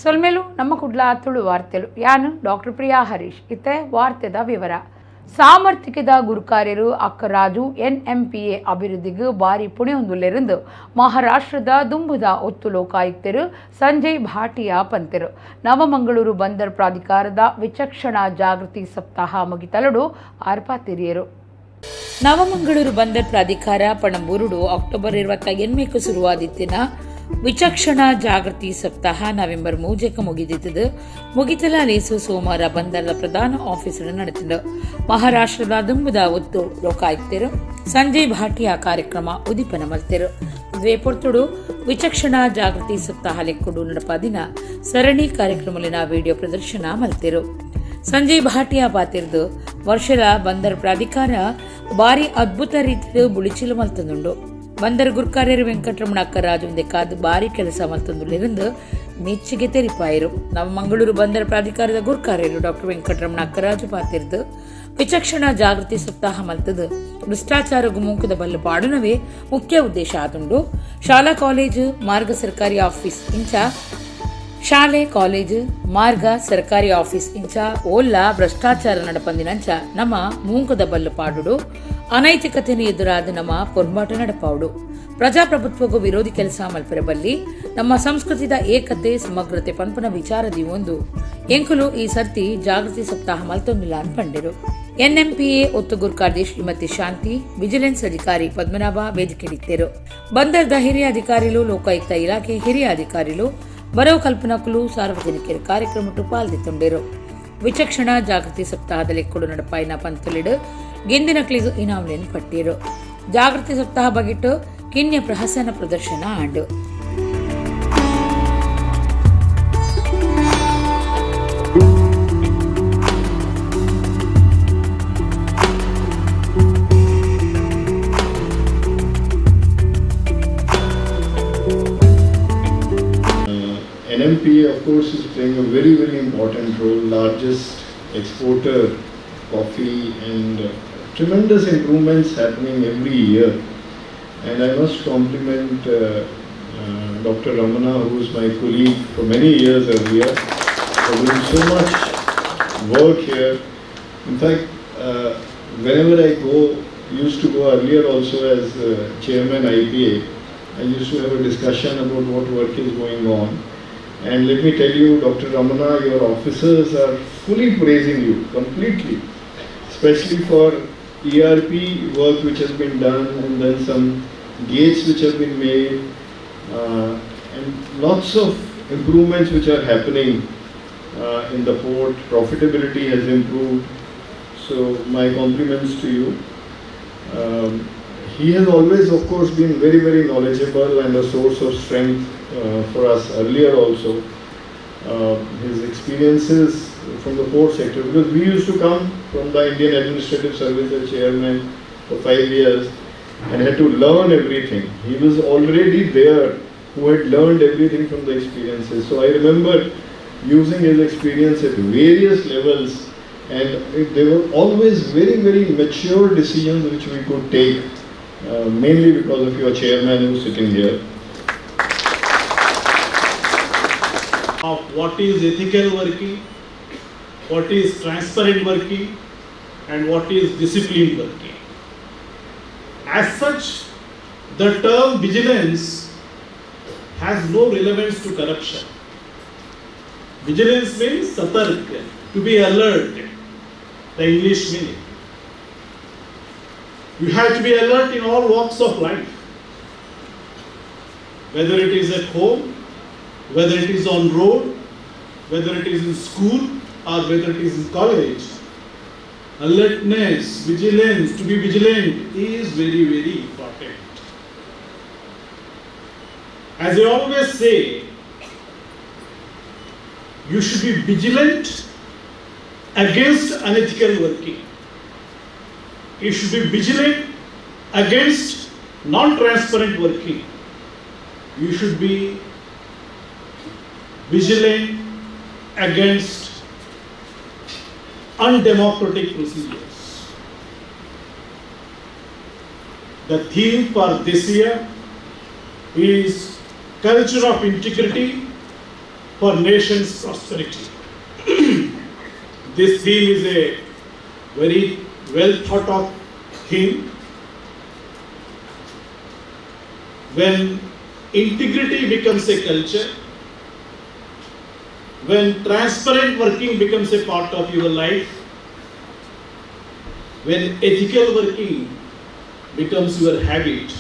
ಸೊಲ್ಮೆಲು ನಮ್ಮ ಕುಡ್ಲ ತುಳು ವಾರ್ತೆಲು. ಯಾನು ಡಾಕ್ಟರ್ ಪ್ರಿಯಾ ಹರೀಶ್. ಇತ್ತೆ ವಾರ್ತೆದ ವಿವರ. ಸಾಮರ್ಥಿಕದ ಗುರುಕಾರ್ಯರು ಅಕ್ಕರಾಜು ಎನ್ಎಂಪಿಎ ಅಭಿವೃದ್ಧಿಗೆ ಬಾರಿ ಪುಣೆಯೊಂದುಲ್ಲೆರೆಂದು ಮಹಾರಾಷ್ಟ್ರದ ದುಂಬುದ ಒತ್ತು ಲೋಕಾಯುಕ್ತರು ಸಂಜಯ್ ಭಾಟಿಯಾ ಪಂತೆರು. ನವಮಂಗಳೂರು ಬಂದರ್ ಪ್ರಾಧಿಕಾರದ ವಿಚಕ್ಷಣಾ ಜಾಗೃತಿ ಸಪ್ತಾಹ ಮುಗಿತಲಡು ಆರ್ಪಾತಿರಿಯರು. ನವಮಂಗಳೂರು ಬಂದರ್ ಪ್ರಾಧಿಕಾರ ಪಣಂಬೂರುಡು ಅಕ್ಟೋಬರ್ 28ಕ್ಕೆ ಶುರುವಾದಿತ್ತಿನ ವಿಚಕ್ಷಣಾ ಜಾಗೃತಿ ಸಪ್ತಾಹ ನವೆಂಬರ್ 3ಕ್ಕೆ ಮುಗಿದಿತ್ತದು. ಮುಗಿತಲ ಲೇಸು ಸೋಮವಾರ ಬಂದರ್ದ ಪ್ರಧಾನ ಆಫೀಸರ್ ನಡೆತಿಂಡು. ಮಹಾರಾಷ್ಟ್ರದ ದುಂಬುದ ಒತ್ತು ಲೋಕಾಯುಕ್ತರು ಸಂಜಯ್ ಭಾಟಿಯಾ ಕಾರ್ಯಕ್ರಮ ಉದ್ದೀಪನ ಮಲ್ತೆರು. ದ್ವೇಪೊರ್ತುಡು ವಿಚಕ್ಷಣಾ ಜಾಗೃತಿ ಸಪ್ತಾಹ ಲೆಕ್ಕುಡು ನಡಪಾದಿನ ಸರಣಿ ಕಾರ್ಯಕ್ರಮಲಿನ ವಿಡಿಯೋ ಪ್ರದರ್ಶನ ಮಲ್ತೆರು. ಸಂಜಯ್ ಭಾಟಿಯಾ ಪಾತಿರ್ದು ವರ್ಷದ ಬಂದರ್ ಪ್ರಾಧಿಕಾರ ಬಾರಿ ಅದ್ಭುತ ರೀತಿಯ ಬುಳಿಚಿಲು ಮಲ್ತಂದುಂಡು. ಬಂದರ್ ಗುರ್ಕಾರ್ಯರು ವೆಂಕಟರಮಣ ಅಕ್ಕರಾಜು ಕಾದು ಬಾರಿ ಕೆಲಸ ಮಲ್ತಂದುಳ್ಳಿருந்து ಮೆಚ್ಚುಗೆ ತೆರಿಪಾಯರು. ನಮ್ಮ ಮಂಗಳೂರು ಬಂದರ್ ಪ್ರಾಧಿಕಾರದ ಗುರ್ಕಾರ್ಯರು ಡಾಕ್ಟರ್ ವೆಂಕಟರಮಣ ಅಕ್ಕರಾಜು ಪಾತಿರ್ದು ವಿಚಕ್ಷಣಾ ಜಾಗೃತಿ ಸಪ್ತಾಹ ಮಲ್ತದು ಭ್ರಷ್ಟಾಚಾರ ಗುಮುಂಕದ ಬಲ್ಲು ಪಾಡುನವೇ ಮುಖ್ಯ ಉದ್ದೇಶ ಆದುಂಡು. ಶಾಲಾ ಕಾಲೇಜು ಮಾರ್ಗ ಸರ್ಕಾರಿ ಆಫೀಸ್ ಇಂಚ ಶಾಲೆ ಕಾಲೇಜು ಮಾರ್ಗ ಸರ್ಕಾರಿ ಆಫೀಸ್ ಇಂಚ ಓಲ್ಲ ಭ್ರಷ್ಟಾಚಾರ ನಡಪಂದಿನಂಚ ನಮ್ಮ ಮೂಂಕದ ಬಲ್ಲು ಪಾಡುಡು, ಅನೈತಿಕತೆಯನ್ನು ಎದುರಾದ ನಮ್ಮ ಪೊರ್ಂಬಾಟ ನಡಪಾವುಡು, ಪ್ರಜಾಪ್ರಭುತ್ವಗೂ ವಿರೋಧಿ ಕೆಲಸ ಮಲ್ಪೆರೆ ಬಲ್ಲಿ. ನಮ್ಮ ಸಂಸ್ಕೃತಿದ ಏಕತೆ ಸಮಗ್ರತೆ ಪನ್ಪುನ ವಿಚಾರದಿ ಒಂದು ಎಂಕುಲು ಈ ಸರ್ತಿ ಜಾಗೃತಿ ಸಪ್ತಾಹ ಮಲ್ತೊಂದಿಲ್ಲ ಅನ್ಪಂಡಿರು. ಎನ್ಎಂಪಿಎ ಒತ್ತು ಗುರ್ಕಾರ್ದಿ ಶ್ರೀಮತಿ ಶಾಂತಿ, ವಿಜಿಲೆನ್ಸ್ ಅಧಿಕಾರಿ ಪದ್ಮನಾಭ ವೇದಿಕೆಡಿತ್ತೇರು. ಬಂದರ್ದ ಹಿರಿಯ ಅಧಿಕಾರಿಲು, ಲೋಕಾಯುಕ್ತ ಇಲಾಖೆ ಹಿರಿಯ ಅಧಿಕಾರಿಲು, ಬರವು ಕಲ್ಪನಕುಲು, ಸಾರ್ವಜನಿಕರು ಕಾರ್ಯಕ್ರಮಟ್ಟು ಪಾಲ್ದಿತ್ತುಂಡೇರು. ವಿಚಕ್ಷಣಾ ಜಾಗೃತಿ ಸಪ್ತಾಹದಲ್ಲಿ ಕೊಡು ನಡಪಾಯಿನ ಪಂತಲಿಡು ಗೆಂದಿನ ಕ್ಲಿಗು ಇನಾಮುಲೆನ್ ಪಟ್ಟಿರು. ಜಾಗೃತಿ ಸಪ್ತಾಹ ಬಗಿಟ್ಟು ಕಿನ್ಯ ಪ್ರಹಸನ ಪ್ರದರ್ಶನ ಆಂಡು. NMPA, of course, is playing a very, very important role, largest exporter coffee and tremendous improvements happening every year. And I must compliment Dr. Ramana, who is my colleague for many years earlier, for doing so much work here. In fact, whenever I go, used to go earlier also as chairman IPA, I used to have a discussion about what work is going on. And let me tell you, Dr. Ramana, your officers are fully praising you completely, especially for ERP work which has been done and then some gates which have been made and lots of improvements which are happening in the port. Profitability has improved. So my compliments to you. He has always, of course, been very, very knowledgeable and a source of strength for us earlier also. His experiences from the port sector, because we used to come from the Indian Administrative Service as chairman for 5 years and had to learn everything. He was already there who had learned everything from the experiences. So I remember using his experience at various levels, and they were always very, very mature decisions which we could take, mainly because of your chairman who's sitting here. Of what is ethical working, what is transparent working, and what is disciplined working. As such, the term vigilance has no relevance to corruption. Vigilance means satark, to be alert, the English meaning. You have to be alert in all walks of life, whether it is at home, whether it is on road, whether it is in school, or whether it is in college. Alertness, vigilance, to be vigilant is very, very important. As I always say, you should be vigilant against unethical working. You should be vigilant against non-transparent working. You should be vigilant against undemocratic procedures. The theme for this year is culture of integrity, for nation's prosperity. This theme is a very well thought of theme. When integrity becomes a culture, when transparent working becomes a part of your life, when ethical working becomes your habit.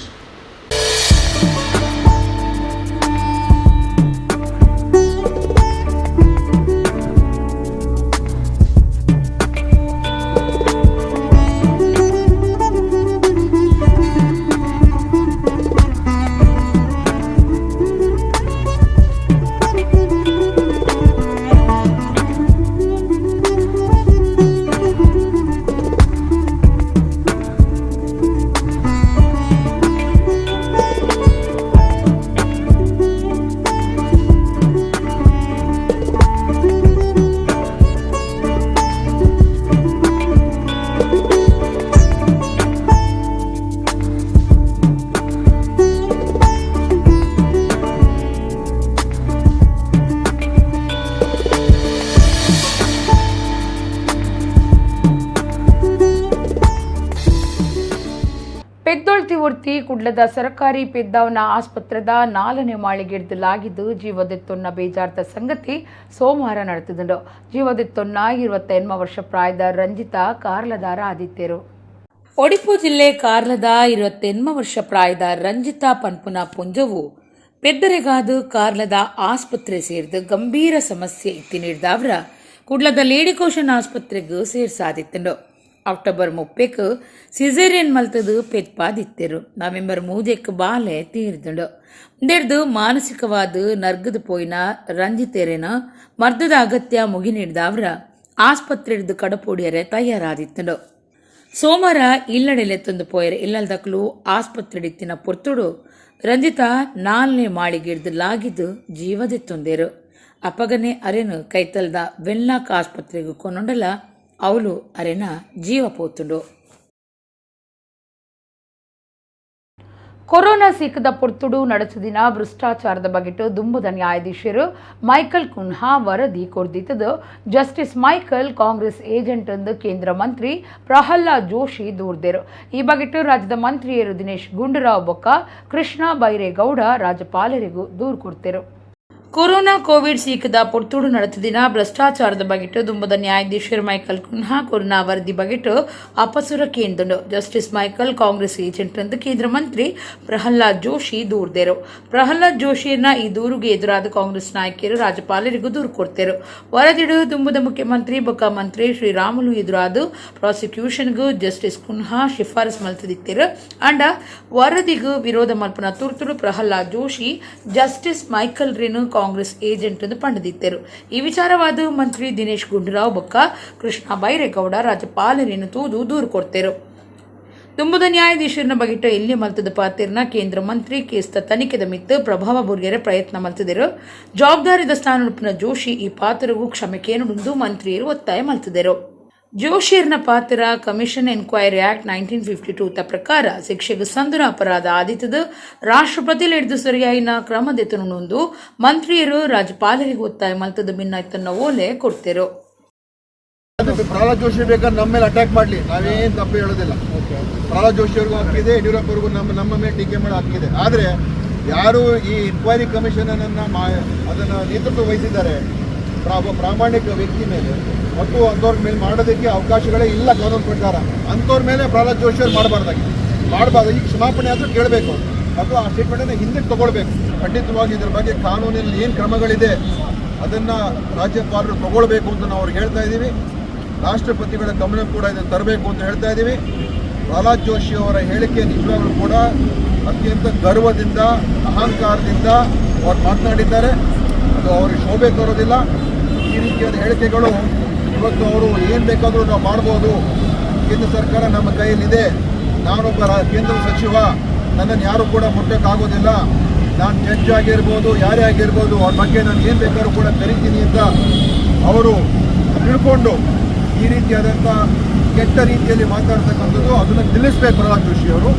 ಪೆದ್ದೊಳ್ತಿ ಒರ್ತಿ ಕುಡ್ಲದ ಸರಕಾರಿ ಪೆದ್ದಾವನ ಆಸ್ಪತ್ರೆದ ನಾಲ್ಕನೇ ಮಾಳಿಗೆಡ್ದಲಾಗಿದ್ದು ಜೀವದೆತ್ತೊನ್ನ ಬೇಜಾರ್ದ ಸಂಗತಿ ಸೋಮವಾರ ನಡೆದಿದ್ದು. ಜೀವದೆತ್ತೊನ್ನ 28 ವರ್ಷ ಪ್ರಾಯದ ರಂಜಿತಾ ಕಾರ್ಲದಾರ ಆದಿತ್ಯರು. ಒಡಿಪು ಜಿಲ್ಲೆ ಕಾರ್ಲದ 28 ವರ್ಷ ಪ್ರಾಯದ ರಂಜಿತಾ ಪನ್ಪುನ ಪುಂಜವು ಪೆದ್ದರೆಗಾದು ಕಾರ್ಲದ ಆಸ್ಪತ್ರೆ ಸೇರಿದು ಗಂಭೀರ ಸಮಸ್ಯೆ ಇತ್ತಿ ನೀಡಿದವರ ಕುಡ್ಲದ ಲೇಡಿ ಕೋಶನ್ ಆಸ್ಪತ್ರೆಗೂ ಸೇರ್ಸಾದಿತ್ತಂಡು. ಅಕ್ಟೋಬರ್ 30ಕ್ಕೆ ಸಿಸೇರಿಯನ್ ಮಲ್ತದು ಪೆತ್ಪಾದಿತ್ತೆರು. ನವೆಂಬರ್ 3ಕ್ಕೆ ಬಾಲೆ ತೀರ್ದುಂಡು. ಇಂದೆಡ್ದು ಮಾನಸಿಕವಾದ ನರ್ಗದ ಪೋಯಿನ ರಂಜಿತೇರೆನ ಮರ್ದದ ಅಗತ್ಯ ಮುಗಿ ನೀಡಿದವರ ಆಸ್ಪತ್ರೆಡ್ದು ಕಡಪೋಡಿಯರೆ ತಯಾರಾದಿತ್ತಂಡು. ಸೋಮವಾರ ಇಲ್ಲಡೆಲೆ ತಂದು ಪೋಯರೆ. ಇಲ್ಲಲ್ದಕ್ಲು ಆಸ್ಪತ್ರೆಡಿತ್ತಿನ ಪೊರ್ತುಡು ರಂಜಿತಾ ನಾಲ್ನೇ ಮಾಳಿಗೆಡ್ದು ಲಾಗಿದ್ದು ಜೀವದೆತ್ತೊಂದೇರು. ಅಪಗನೆ ಅರೆನು ಕೈತಲ್ದ ವೆನ್ಲಾಕ್ ಆಸ್ಪತ್ರೆಗೆ ಕೊನೊಂಡಲ ಅವಳು ಅರೆನ ಜೀವ ಪೋತುಂಡು. ಕೊರೋನಾ ಸೀಕದ ಪೊರ್ತುಡು ನಡೆಸಿದಿನ ಭ್ರಷ್ಟಾಚಾರದ ಬಗೆಟು ದುಂಬುದ ನ್ಯಾಯಾಧೀಶರು ಮೈಕಲ್ ಕುನ್ಹಾ ವರದಿ ಕೊರ್ದಿತ್ತದು. ಜಸ್ಟಿಸ್ ಮೈಕಲ್ ಕಾಂಗ್ರೆಸ್ ಏಜೆಂಟ್ ಎಂದು ಕೇಂದ್ರ ಮಂತ್ರಿ ಪ್ರಹ್ಲಾದ್ ಜೋಶಿ ದೂರ್ದರು. ಈ ಬಗೆಟು ರಾಜ್ಯದ ಮಂತ್ರಿಯರು ದಿನೇಶ್ ಗುಂಡೂರಾವ್ ಬೊಕ್ಕ ಕೃಷ್ಣ ಬೈರೇಗೌಡ ರಾಜ್ಯಪಾಲರಿಗೂ ದೂರು ಕೊಡ್ತಿರು. ಕೊರೋನಾ ಕೋವಿಡ್ ಸೀಕದ ಪೊರ್ತುಡು ನಡೆದಿನ ಭ್ರಷ್ಟಾಚಾರದ ಬಗೆಟು ದುಂಬದ ನ್ಯಾಯಾಧೀಶರು ಮೈಕಲ್ ಕುನ್ಹಾ ಕೊರೋನಾ ವರದಿ ಬಗೆಟು ಅಪಸುರ ಕೇಂದ್ರಂಡು. ಜಸ್ಟಿಸ್ ಮೈಕಲ್ ಕಾಂಗ್ರೆಸ್ ಏಜೆಂಟ್ ಎಂದು ಕೇಂದ್ರ ಮಂತ್ರಿ ಪ್ರಹ್ಲಾದ್ ಜೋಶಿ ದೂರ್ದರು. ಪ್ರಹ್ಲಾದ್ ಜೋಶಿಯನ್ನ ಈ ದೂರುಗೆ ಎದುರಾದ ಕಾಂಗ್ರೆಸ್ ನಾಯಕಿಯರು ರಾಜ್ಯಪಾಲರಿಗೂ ದೂರು ಕೊಡ್ತೇರು. ವರದಿಡು ದುಂಬದ ಮುಖ್ಯಮಂತ್ರಿ ಬೊಕ್ಕ ಮಂತ್ರಿ ಶ್ರೀರಾಮುಲು ಎದುರಾದ ಪ್ರಾಸಿಕ್ಯೂಷನ್ಗೂ ಜಸ್ಟಿಸ್ ಕುನ್ಹಾ ಶಿಫಾರಸ್ ಮಲ್ತದಿತ್ತಿರು. ಅಂಡ ವರದಿಗೂ ವಿರೋಧ ಮಲ್ಪನ ತುರ್ತುಡು ಪ್ರಹ್ಲಾದ್ ಜೋಶಿ ಜಸ್ಟಿಸ್ ಮೈಕಲ್ ರೇನು ಕಾಂಗ್ರೆಸ್ ಏಜೆಂಟ್ ಎಂದು ಪಂಡದಿದ್ದರು. ಈ ವಿಚಾರವಾದ ಮಂತ್ರಿ ದಿನೇಶ್ ಗುಂಡೂರಾವ್ ಬೊಕ್ಕ ಕೃಷ್ಣ ಬೈರೇಗೌಡ ರಾಜ್ಯಪಾಲರೇನು ತೂದು ದೂರು ಕೊಡ್ತೇರು. ದುಂಬುದ ನ್ಯಾಯಾಧೀಶರನ್ನ ಬಗೆಟ ಎಲ್ಲಿ ಮಲ್ತದ ಪಾತಿರ್ನ ಕೇಂದ್ರ ಮಂತ್ರಿ ಕೇಸ್ತ ತನಿಖೆದ ಮಿತ್ತು ಪ್ರಭಾವ ಬುರ್ಗೆರೆ ಪ್ರಯತ್ನ ಮಲ್ತದಿರು. ಜವಾಬ್ದಾರಿದ ಸ್ಥಾನನುಪಿನ ಜೋಶಿ ಈ ಪಾತ್ರಗೂ ಕ್ಷಮೆ ಕೇನುಂದು ಮಂತ್ರಿಯರು ಒತ್ತಾಯ ಮಲ್ತದರು. ಜೋಶಿಯರ್ನ ಪಾತ್ರ ಕಮಿಷನ್ ಎನ್ಕ್ವೈರಿ ಆಕ್ಟ್ 1952 ತ ಪ್ರಕಾರ ಶಿಕ್ಷೆಗೆ ಸಂದುರ ಅಪರಾಧ ಆದಿತದ ರಾಷ್ಟ್ರಪತಿ ಹಿಡಿದು ಸರಿಯಾಯಿನ ಕ್ರಮದೆತನುಂದು ಮಂತ್ರಿಯರು ರಾಜ್ಯಪಾಲರಿಗೆ ಒತ್ತಾಯ ಮಲ್ತದ ಭಿನ್ನಾಯ್ತನ್ನ ಓಲೆ ಕೊಡ್ತಿರು. ಪ್ರಹ್ಲಾದ್ ಜೋಶಿ ಬೇಕಾದ್ರೆ ನಮ್ಮ ಮೇಲೆ ಅಟ್ಯಾಕ್ ಮಾಡಲಿ, ನಾವೇನು ತಪ್ಪು ಹೇಳೋದಿಲ್ಲ. ಪ್ರಹ್ಲಾದ್ ಜೋಶಿ ಅವ್ರಿಗೂ ಹಕ್ಕಿದೆ, ಯಡಿಯೂರಪ್ಪ ಅವ್ರಿಗೂ ನಮ್ಮ ನಮ್ಮ ಮೇಲೆ ಟೀಕೆ ಮಾಡೋ ಹಕ್ಕಿದೆ. ಆದರೆ ಯಾರು ಈ ಎನ್ಕ್ವೈರಿ ಕಮಿಷನ್ ಅದನ್ನು ನೇತೃತ್ವ ವಹಿಸಿದ್ದಾರೆ, ಒಬ್ಬ ಪ್ರಾಮಾಣಿಕ ವ್ಯಕ್ತಿ ಮೇಲೆ ಮತ್ತು ಅಂಥವ್ರ ಮೇಲೆ ಮಾಡೋದಕ್ಕೆ ಅವಕಾಶಗಳೇ ಇಲ್ಲ ಕಾನೂನು ಪ್ರಕಾರ. ಅಂಥವ್ರ ಮೇಲೆ ಪ್ರಹ್ಲಾದ್ ಜೋಶಿ ಅವ್ರು ಮಾಡಬಾರ್ದಾಗಿ ಮಾಡಬಾರ್ದು. ಈಗ ಕ್ಷಮಾಪಣೆ ಆದರೂ ಕೇಳಬೇಕು ಅಥವಾ ಆ ಸ್ಟೇಟ್ಮೆಂಟನ್ನು ಹಿಂದಕ್ಕೆ ತಗೊಳ್ಬೇಕು. ಖಂಡಿತವಾಗಿ ಇದ್ರ ಬಗ್ಗೆ ಕಾನೂನಿನಲ್ಲಿ ಏನು ಕ್ರಮಗಳಿದೆ ಅದನ್ನು ರಾಜ್ಯಪಾಲರು ತಗೊಳ್ಬೇಕು ಅಂತ ನಾವು ಅವ್ರಿಗೆ ಹೇಳ್ತಾ ಇದ್ದೀವಿ. ರಾಷ್ಟ್ರಪತಿಗಳ ಗಮನ ಕೂಡ ಇದನ್ನು ತರಬೇಕು ಅಂತ ಹೇಳ್ತಾ ಇದ್ದೀವಿ. ಪ್ರಹ್ಲಾದ್ ಜೋಶಿ ಅವರ ಹೇಳಿಕೆ ನಿಜವಾಗ್ಲೂ ಕೂಡ ಅತ್ಯಂತ ಗರ್ವದಿಂದ, ಅಹಂಕಾರದಿಂದ ಅವ್ರು ಮಾತನಾಡಿದ್ದಾರೆ. ಅದು ಅವ್ರಿಗೆ ಶೋಭೆ ತರೋದಿಲ್ಲ ಈ ರೀತಿಯಾದ ಹೇಳಿಕೆಗಳು. ಇವತ್ತು ಅವರು ಏನು ಬೇಕಾದರೂ ನಾವು ಮಾಡ್ಬೋದು, ಕೇಂದ್ರ ಸರ್ಕಾರ ನಮ್ಮ ಕೈಯಲ್ಲಿದೆ, ನಾನೊಬ್ಬ ಕೇಂದ್ರ ಸಚಿವ, ನನ್ನನ್ನು ಯಾರು ಕೂಡ ಮುಟ್ಟೋಕ್ಕಾಗೋದಿಲ್ಲ, ನಾನು ಜಡ್ಜ್ ಆಗಿರ್ಬೋದು, ಯಾರೇ ಆಗಿರ್ಬೋದು, ಅವ್ರ ಬಗ್ಗೆ ನಾನು ಏನು ಬೇಕಾದ್ರೂ ಕೂಡ ಕರಿತೀನಿ ಅಂತ ಅವರು ತಿಳ್ಕೊಂಡು ಈ ರೀತಿಯಾದಂಥ ಕೆಟ್ಟ ರೀತಿಯಲ್ಲಿ ಮಾತಾಡ್ತಕ್ಕಂಥದ್ದು, ಅದನ್ನು ನಿಲ್ಲಿಸಬೇಕು ಪ್ರಹ್ಲಾದ್ ಜೋಶಿ ಅವರು.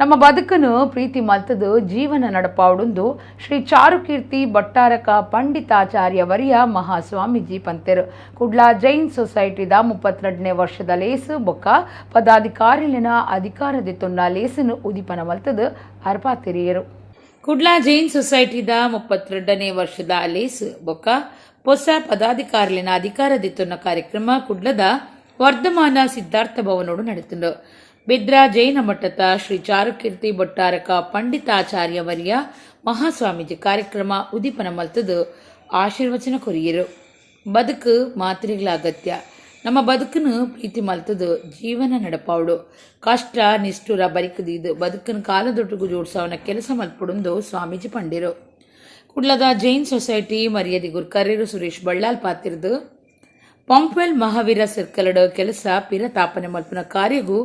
ನಮ್ಮ ಬದುಕನ್ನು ಪ್ರೀತಿ ಮಲ್ತದು ಜೀವನ ನಡಪಾವುಡುಂದು ಶ್ರೀ ಚಾರುಕೀರ್ತಿ ಭಟ್ಟಾರಕ ಪಂಡಿತಾಚಾರ್ಯ ವರಿಯ ಮಹಾಸ್ವಾಮೀಜಿ ಪಂತೆರು. ಕುಡ್ಲ ಜೈನ್ ಸೊಸೈಟಿದ 32ನೇ ವರ್ಷದ ಲೇಸು ಬೊಕ್ಕ ಪದಾಧಿಕಾರಿಲಿನ ಅಧಿಕಾರದಿತ್ತೊನ್ನ ಲೇಸನ್ನು ಉದಿಪನ ಮಲ್ತದು ಅರ್ಪಾತಿರಿಯರು. ಕುಡ್ಲ ಜೈನ್ ಸೊಸೈಟಿದ 32ನೇ ವರ್ಷದ ಲೇಸು ಬೊಕ್ಕ ಹೊಸ ಪದಾಧಿಕಾರಿಲಿನ ಅಧಿಕಾರದಿತ್ತೊನ್ನ ಕಾರ್ಯಕ್ರಮ ಕುಡ್ಲದ ವರ್ಧಮಾನ ಸಿದ್ಧಾರ್ಥ ಭವನೋಡು ನಡೆತುಂಡು. ಬಿದ್ರ ಜೈನ ಮಠದ ಶ್ರೀ ಚಾರುಕೀರ್ತಿ ಭಟ್ಟಾರಕ ಪಂಡಿತಾಚಾರ್ಯ ವರ್ಯ ಮಹಾಸ್ವಾಮೀಜಿ ಕಾರ್ಯಕ್ರಮ ಉದಿಪನ ಮಲ್ತದು ಆಶೀರ್ವಚನ ಕೊರಿಯರು. ಬದುಕು ಮಾತ್ರೆಗಳ ಅಗತ್ಯ. ನಮ್ಮ ಬದುಕನ್ನು ಪ್ರೀತಿ ಮಲ್ತದು ಜೀವನ ನಡಪಾವುಡು. ಕಷ್ಟ ನಿಷ್ಠುರ ಬರಿಕದೀದು ಬದುಕನ್ನು ಕಾಲದೊಟ್ಟಿಗೂ ಜೋಡಿಸವನ ಕೆಲಸ ಮಲ್ಪುಡುಂದು ಸ್ವಾಮೀಜಿ ಪಂಡಿರು. ಕುಡ್ಲದ ಜೈನ್ ಸೊಸೈಟಿ ಮರ್ಯಾದೆ ಗುರ್ಕರ್ಯರು ಸುರೇಶ್ ಬಳ್ಳಾಲ್ ಪಾತಿರ್ದು ಪಂಪ್ವೆಲ್ ಮಹಾವೀರ ಸರ್ಕಲ್ಡ್ ಕೆಲಸ ಪಿರ ತಾಪನೆ ಮಲ್ಪುನ ಕಾರ್ಯಗೂ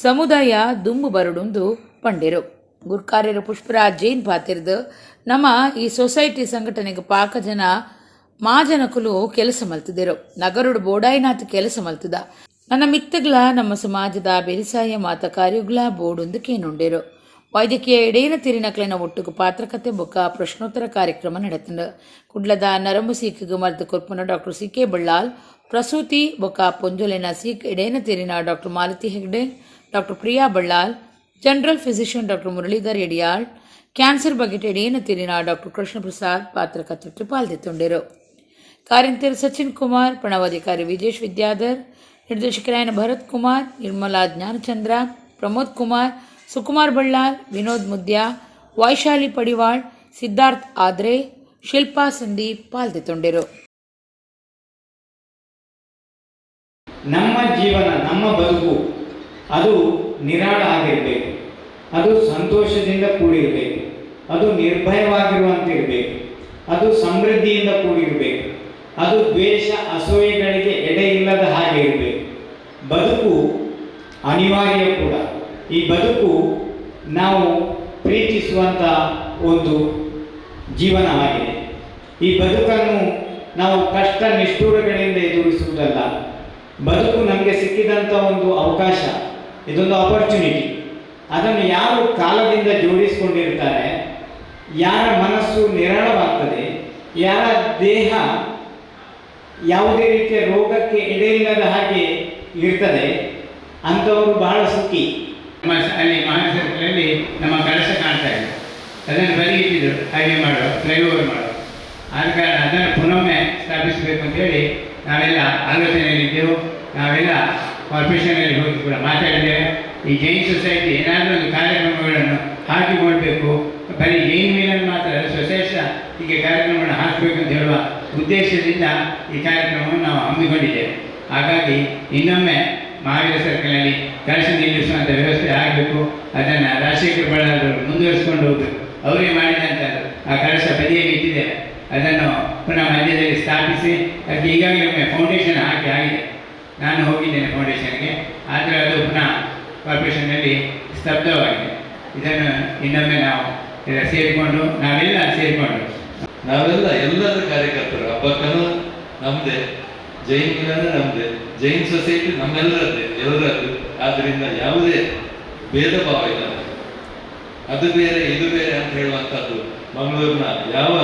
ಸಮುದಾಯ ದುಂಬು ಬರಡುಂದು ಪಂಡಿರು. ಗುರ್ಕಾರ್ಯರು ಪುಷ್ಪರಾಜ್ ಜೈನ್ ಪಾತಿರ್ದು ನಮ್ಮ ಈ ಸೊಸೈಟಿ ಸಂಘಟನೆಗೆ ಪಾಕ ಜನ ಮಾಜನಕುಲು ಕೆಲಸ ಮಲ್ತಿದ್ದರು. ನಗರುಡು ಬೋಡಾಯಿನಾಥ್ ಕೆಲಸ ಮಲ್ತದ. ನನ್ನ ಮಿತ್ತಗ್ಲ ನಮ್ಮ ಸಮಾಜದ ಬೆರಿಸಾಯ ಮಾತ ಕಾರ್ಯಗಳ ಬೋಡೊಂದು ಕೇನುಂಡಿರು. ವೈದ್ಯಕೀಯ ಎಡೇನ ತಿರಿನಕ್ಲೆನ ಒಟ್ಟುಗು ಪಾತ್ರಕತೆ ಬೊಕ್ಕ ಪ್ರಶ್ನೋತ್ತರ ಕಾರ್ಯಕ್ರಮ ನಡೆತಂಡು. ಕುಡ್ಲದ ನರಂಬು ಸೀಕಿಗೆ ಮರ್ದು ಕೊರ್ಪುನ ಡಾಕ್ಟರ್ ಸಿ ಕೆ ಬಳ್ಳಾಲ್, ಪ್ರಸೂತಿ ಬೊಕ್ಕ ಪೊಂಜೊಲೆನ ಸೀಕ್ ಎಡೇನ ತಿರಿನ doctor Malathi Hegde, doctor Priya Ballal, general physician doctor Muralidhar Yediyal, cancer ಬಗೆಟ್ ಎಡೇನ ತಿರಿನ ಡಾಕ್ಟರ್ ಕೃಷ್ಣ ಪ್ರಸಾದ್ ಪಾತ್ರಕತೆ ಪಾಲ್ದಿತ್ತುಂಡಿರು. ಕಾರ್ಯಂತೆರ್ ಸಚಿನ್ ಕುಮಾರ್, ಪ್ರಣವಾಧಿಕಾರಿ ವಿಜೇಶ್ ವಿದ್ಯಾಧರ್, ನಿರ್ದೇಶಕರಾಯನ ಭರತ್ ಕುಮಾರ್, ನಿರ್ಮಲಾ ಜ್ಞಾನಚಂದ್ರ, ಪ್ರಮೋದ್ ಕುಮಾರ್, ಸುಕುಮಾರ್ ಬಳ್ಳಾಲ್, ವಿನೋದ್ ಮುದ್ಯಾ, ವೈಶಾಲಿ ಪಡಿವಾಳ್, ಸಿದ್ಧಾರ್ಥ್ ಆದ್ರೆ, ಶಿಲ್ಪಾ ಸಂದೀಪ್ ಪಾಲ್ದಿತ್ತುಂಡಿರು. ನಮ್ಮ ಜೀವನ, ನಮ್ಮ ಬದುಕು ಅದು ನಿರಾಳ ಆಗಿರಬೇಕು, ಅದು ಸಂತೋಷದಿಂದ ಕೂಡಿರಬೇಕು, ಅದು ನಿರ್ಭಯವಾಗಿರುವಂತಿರಬೇಕು, ಅದು ಸಮೃದ್ಧಿಯಿಂದ ಕೂಡಿರಬೇಕು, ಅದು ದ್ವೇಷ ಅಸೂಯೆಗಳಿಗೆ ಎಡೆ ಇಲ್ಲದ ಹಾಗೆ ಇರಬೇಕು. ಬದುಕು ಅನಿವಾರ್ಯ ಕೂಡ. ಈ ಬದುಕು ನಾವು ಪ್ರೀತಿಸುವಂಥ ಒಂದು ಜೀವನವಾಗಿದೆ. ಈ ಬದುಕನ್ನು ನಾವು ಕಷ್ಟ ನಿಷ್ಠುರಗಳಿಂದ ಎದುರಿಸುವುದಲ್ಲ. ಬದುಕು ನಮಗೆ ಸಿಕ್ಕಿದಂಥ ಒಂದು ಅವಕಾಶ, ಇದೊಂದು ಆಪರ್ಚುನಿಟಿ. ಅದನ್ನು ಯಾರು ಕಾಲದಿಂದ ಜೋಡಿಸಿಕೊಂಡಿರ್ತಾರೆ, ಯಾರ ಮನಸ್ಸು ನಿರಾಳವಾಗ್ತದೆ, ಯಾರ ದೇಹ ಯಾವುದೇ ರೀತಿಯ ರೋಗಕ್ಕೆ ಎಡೆಯಿಲ್ಲದ ಹಾಗೆ ಇರ್ತದೆ, ಅಂಥವರು ಬಹಳ ಸುಖಿ. ನಮ್ಮ ಅಲ್ಲಿ ಮಹಾನ್ ಸರ್ಕಲಲ್ಲಿ ನಮ್ಮ ಕಳಶ ಕಾಣ್ತಾ ಇದೆ. ಅದನ್ನು ಬದಿ ಇಟ್ಟಿದ್ರು, ಹಾಗೆ ಮಾಡುವ, ಫ್ಲೈಓವರ್ ಮಾಡುವ. ಆದ ಕಾರಣ ಅದನ್ನು ಪುನೊಮ್ಮೆ ಸ್ಥಾಪಿಸಬೇಕು ಅಂತೇಳಿ ನಾವೆಲ್ಲ ಆಲೋಚನೆಯಲ್ಲಿದ್ದೆವು. ನಾವೆಲ್ಲ ಕಾರ್ಪೊರೇಷನಲ್ಲಿ ಹೋಗಿ ಕೂಡ ಮಾತಾಡಿದ್ದೇವೆ. ಈ ಜೈನ್ ಸೊಸೈಟಿ ಏನಾದರೂ ಒಂದು ಕಾರ್ಯಕ್ರಮಗಳನ್ನು ಹಾಕಿಕೊಳ್ಬೇಕು, ಬರೀ ಜೈನ್ ಮಿಲನ್ ಮಾತ್ರ ಅಲ್ಲ, ಸೊಸೈಟಿ ಸಹ ಹೀಗೆ ಕಾರ್ಯಕ್ರಮಗಳನ್ನು ಹಾಕಬೇಕು ಅಂತ ಹೇಳುವ ಉದ್ದೇಶದಿಂದ ಈ ಕಾರ್ಯಕ್ರಮವನ್ನು ನಾವು ಹಮ್ಮಿಕೊಂಡಿದ್ದೇವೆ. ಹಾಗಾಗಿ ಇನ್ನೊಮ್ಮೆ ಮಹಾವೀರ ಸರ್ಕಲ್ನಲ್ಲಿ ಕಳಶ ನಿಲ್ಲಿಸುವಂಥ ವ್ಯವಸ್ಥೆ ಆಗಬೇಕು. ಅದನ್ನು ರಾಜಶೇಖರ ಬಳ್ಳಾರವರು ಮುಂದುವರಿಸಿಕೊಂಡು ಹೋಗಬೇಕು. ಅವರೇ ಮಾಡಿದಂಥದ್ದು. ಆ ಕಳಶ ಬದಿಯಲ್ಲಿ ಇಟ್ಟಿದ್ದೇವೆ, ಅದನ್ನು ಪುನಃ ಮಧ್ಯದಲ್ಲಿ ಸ್ಥಾಪಿಸಿ ಅದಕ್ಕೆ ಈಗಾಗಲೇ ಒಮ್ಮೆ ಫೌಂಡೇಶನ್ ಹಾಕಿ ಆಗಿದೆ. ನಾನು ಹೋಗಿದ್ದೇನೆ ಫೌಂಡೇಶನ್ಗೆ. ಆದರೆ ಅದು ಪುನಃ ಕಾರ್ಪೊರೇಷನ್ನಲ್ಲಿ ಸ್ತಬ್ಧವಾಗಿದೆ. ಇದನ್ನು ಇನ್ನೊಮ್ಮೆ ನಾವು ಎಲ್ಲ ಸೇರಿಕೊಂಡು, ನಾವೆಲ್ಲ ಸೇರಿಕೊಂಡು ನಾವೆಲ್ಲ ಎಲ್ಲರ ಕಾರ್ಯಕರ್ತರು. ಹಬ್ಬಕ್ಕೂ ನಮ್ದೇ, ಜೈನ್ ಮಿಲನ ನಮ್ದೇ, ಜೈನ್ ಸೊಸೈಟಿ ನಮ್ಮೆಲ್ಲರದ್ದೇ, ಎಲ್ಲರದ್ದು. ಆದ್ರಿಂದ ಯಾವುದೇ ಭೇದ ಭಾವ ಇಲ್ಲ ನಮಗೆ. ಅದು ಬೇರೆ ಇದು ಬೇರೆ ಅಂತ ಹೇಳುವಂತದ್ದು ಮಂಗಳೂರಿನ ಯಾವ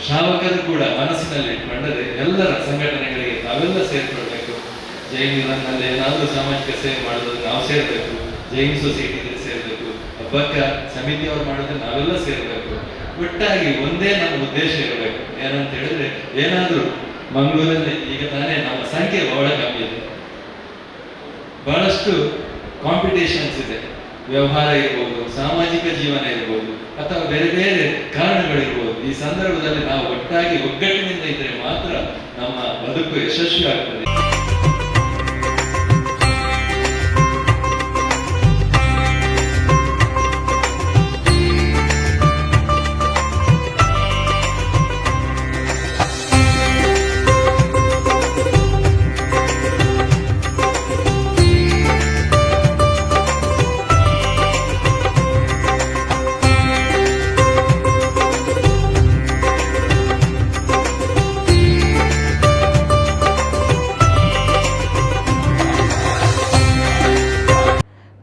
ಶ್ರಾವಕರು ಕೂಡ ಮನಸ್ಸಿನಲ್ಲಿ ಇಟ್ಕೊಂಡರೆ ಎಲ್ಲರ ಸಂಘಟನೆಗಳಿಗೆ ನಾವೆಲ್ಲ ಸೇರ್ಕೊಳ್ಬೇಕು. ಜೈನ್ ಮಿಲನ್ನಲ್ಲಿ ಏನಾದರೂ ಸಾಮಾಜಿಕ ಸೇವೆ ಮಾಡೋದಾದ್ರೆ ನಾವು ಸೇರ್ಬೇಕು, ಜೈನ್ ಸೊಸೈಟಿ ಇದ್ರೆ ಸೇರ್ಬೇಕು, ಹಬ್ಬಕ್ಕ ಸಮಿತಿಯವರು ಮಾಡಿದ್ರೆ ನಾವೆಲ್ಲ ಸೇರ್ಬೇಕು. ಒಟ್ಟಾಗಿ ಒಂದೇ ನಮ್ಮ ಉದ್ದೇಶ ಇರಬೇಕು. ಏನಂತ ಹೇಳಿದ್ರೆ, ಏನಾದರೂ ಮಂಗಳೂರಲ್ಲಿ ಈಗ ತಾನೇ ನಮ್ಮ ಸಂಖ್ಯೆ ಬಹಳ ಕಮ್ಮಿ ಇದೆ, ಬಹಳಷ್ಟು ಕಾಂಪಿಟೇಷನ್ಸ್ ಇದೆ. ವ್ಯವಹಾರ ಇರ್ಬೋದು, ಸಾಮಾಜಿಕ ಜೀವನ ಇರ್ಬೋದು, ಅಥವಾ ಬೇರೆ ಬೇರೆ ಕಾರಣಗಳಿರ್ಬೋದು. ಈ ಸಂದರ್ಭದಲ್ಲಿ ನಾವು ಒಟ್ಟಾಗಿ ಒಗ್ಗಟ್ಟಿನಿಂದ ಇದ್ರೆ ಮಾತ್ರ ನಮ್ಮ ಬದುಕು ಯಶಸ್ವಿ ಆಗ್ತದೆ.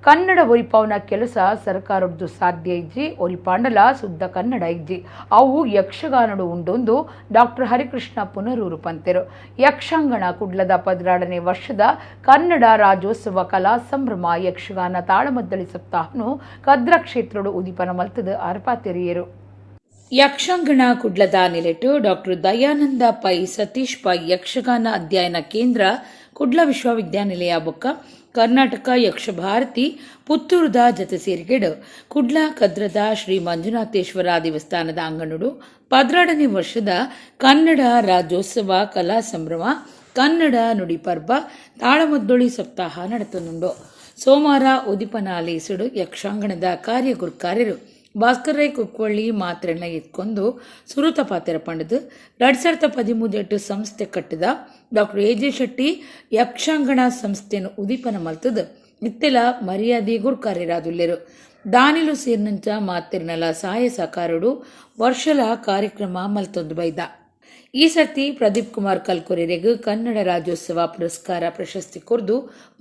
ಕನ್ನಡ ಒರಿಪಾವನ ಕೆಲಸ ಸರ್ಕಾರದ್ದು ಸಾಧ್ಯ ಇಜ್ಜಿ, ಒರಿಪಾಂಡಲ ಸುದ್ದ ಕನ್ನಡ ಇಜ್ಜಿ, ಅವು ಯಕ್ಷಗಾನಡು ಉಂಡೊಂದು ಡಾಕ್ಟರ್ ಹರಿಕೃಷ್ಣ ಪುನರೂರು ಪಂತೆರು. ಯಕ್ಷಾಂಗಣ ಕುಡ್ಲದ 12ನೇ ವರ್ಷದ ಕನ್ನಡ ರಾಜ್ಯೋತ್ಸವ ಕಲಾ ಸಂಭ್ರಮ ಯಕ್ಷಗಾನ ತಾಳಮದ್ದಳಿ ಸಪ್ತಾಹನು ಕದ್ರ ಕ್ಷೇತ್ರಡು ಉದಿಪನ ಮಲ್ತದ ಅರ್ಪಾತೆರಿಯರು. ಯಕ್ಷಾಂಗಣ ಕುಡ್ಲದ ನಿಲೆಟು ಡಾಕ್ಟರ್ ದಯಾನಂದ ಪೈ ಸತೀಶ್ ಪೈ ಯಕ್ಷಗಾನ ಅಧ್ಯಯನ ಕೇಂದ್ರ ಕುಡ್ಲ ವಿಶ್ವವಿದ್ಯಾನಿಲಯ ಬೊಕ್ಕ ಕರ್ನಾಟಕ ಯಕ್ಷಭಾರತಿ ಪುತ್ತೂರುದ ಜತೆ ಸೇರಿಗೆಡು ಕುಡ್ಲ ಕದ್ರದ ಶ್ರೀ ಮಂಜುನಾಥೇಶ್ವರ ದೇವಸ್ಥಾನದ ಅಂಗಣಡು 12ನೇ ವರ್ಷದ ಕನ್ನಡ ರಾಜ್ಯೋತ್ಸವ ಕಲಾ ಸಂಭ್ರಮ ಕನ್ನಡ ನುಡಿ ಪರ್ಬ ತಾಳಮದ್ದೊಳಿ ಸಪ್ತಾಹ ನಡೆತನುಂಡು. ಸೋಮವಾರ ಉದಿಪನ ಲೇಸುಡು ಯಕ್ಷಾಂಗಣದ ಕಾರ್ಯಗುರ್ಕಾರ್ಯರು ಭಾಸ್ಕರ್ ರೈ ಕುಕ್ವಳ್ಳಿ ಮಾತ್ರೆನ ಎತ್ಕೊಂಡು ಸುರುತ ಪಾತ್ರ ಪಂಡದು 2013 ಸಂಸ್ಥೆ ಕಟ್ಟಿದ ಡಾಕ್ಟರ್ ಎ ಜೆ ಶೆಟ್ಟಿ ಯಕ್ಷಾಂಗಣ ಸಂಸ್ಥೆಯನ್ನು ಉದೀಪನ ಮಲ್ತದು ಇತ್ತೆಲ ಮರ್ಯಾದೆ ಗುರ್ಕಾರ್ಯರಾದುಲ್ಲೆರು. ದಾನಿಲು ಸೇರಿನಂಚ ಮಾತಿರ್ನಲ ಸಹಾಯ ಸಹಕಾರಡು ವರ್ಷಲ ಕಾರ್ಯಕ್ರಮ ಮಲ್ತೊಂದು ಬೈದ. ಈ ಸರ್ತಿ ಪ್ರದೀಪ್ ಕುಮಾರ್ ಕಲ್ಕೊರೆರೆಗ್ ಕನ್ನಡ ರಾಜ್ಯೋತ್ಸವ ಪುರಸ್ಕಾರ ಪ್ರಶಸ್ತಿ ಕೊರ್ದು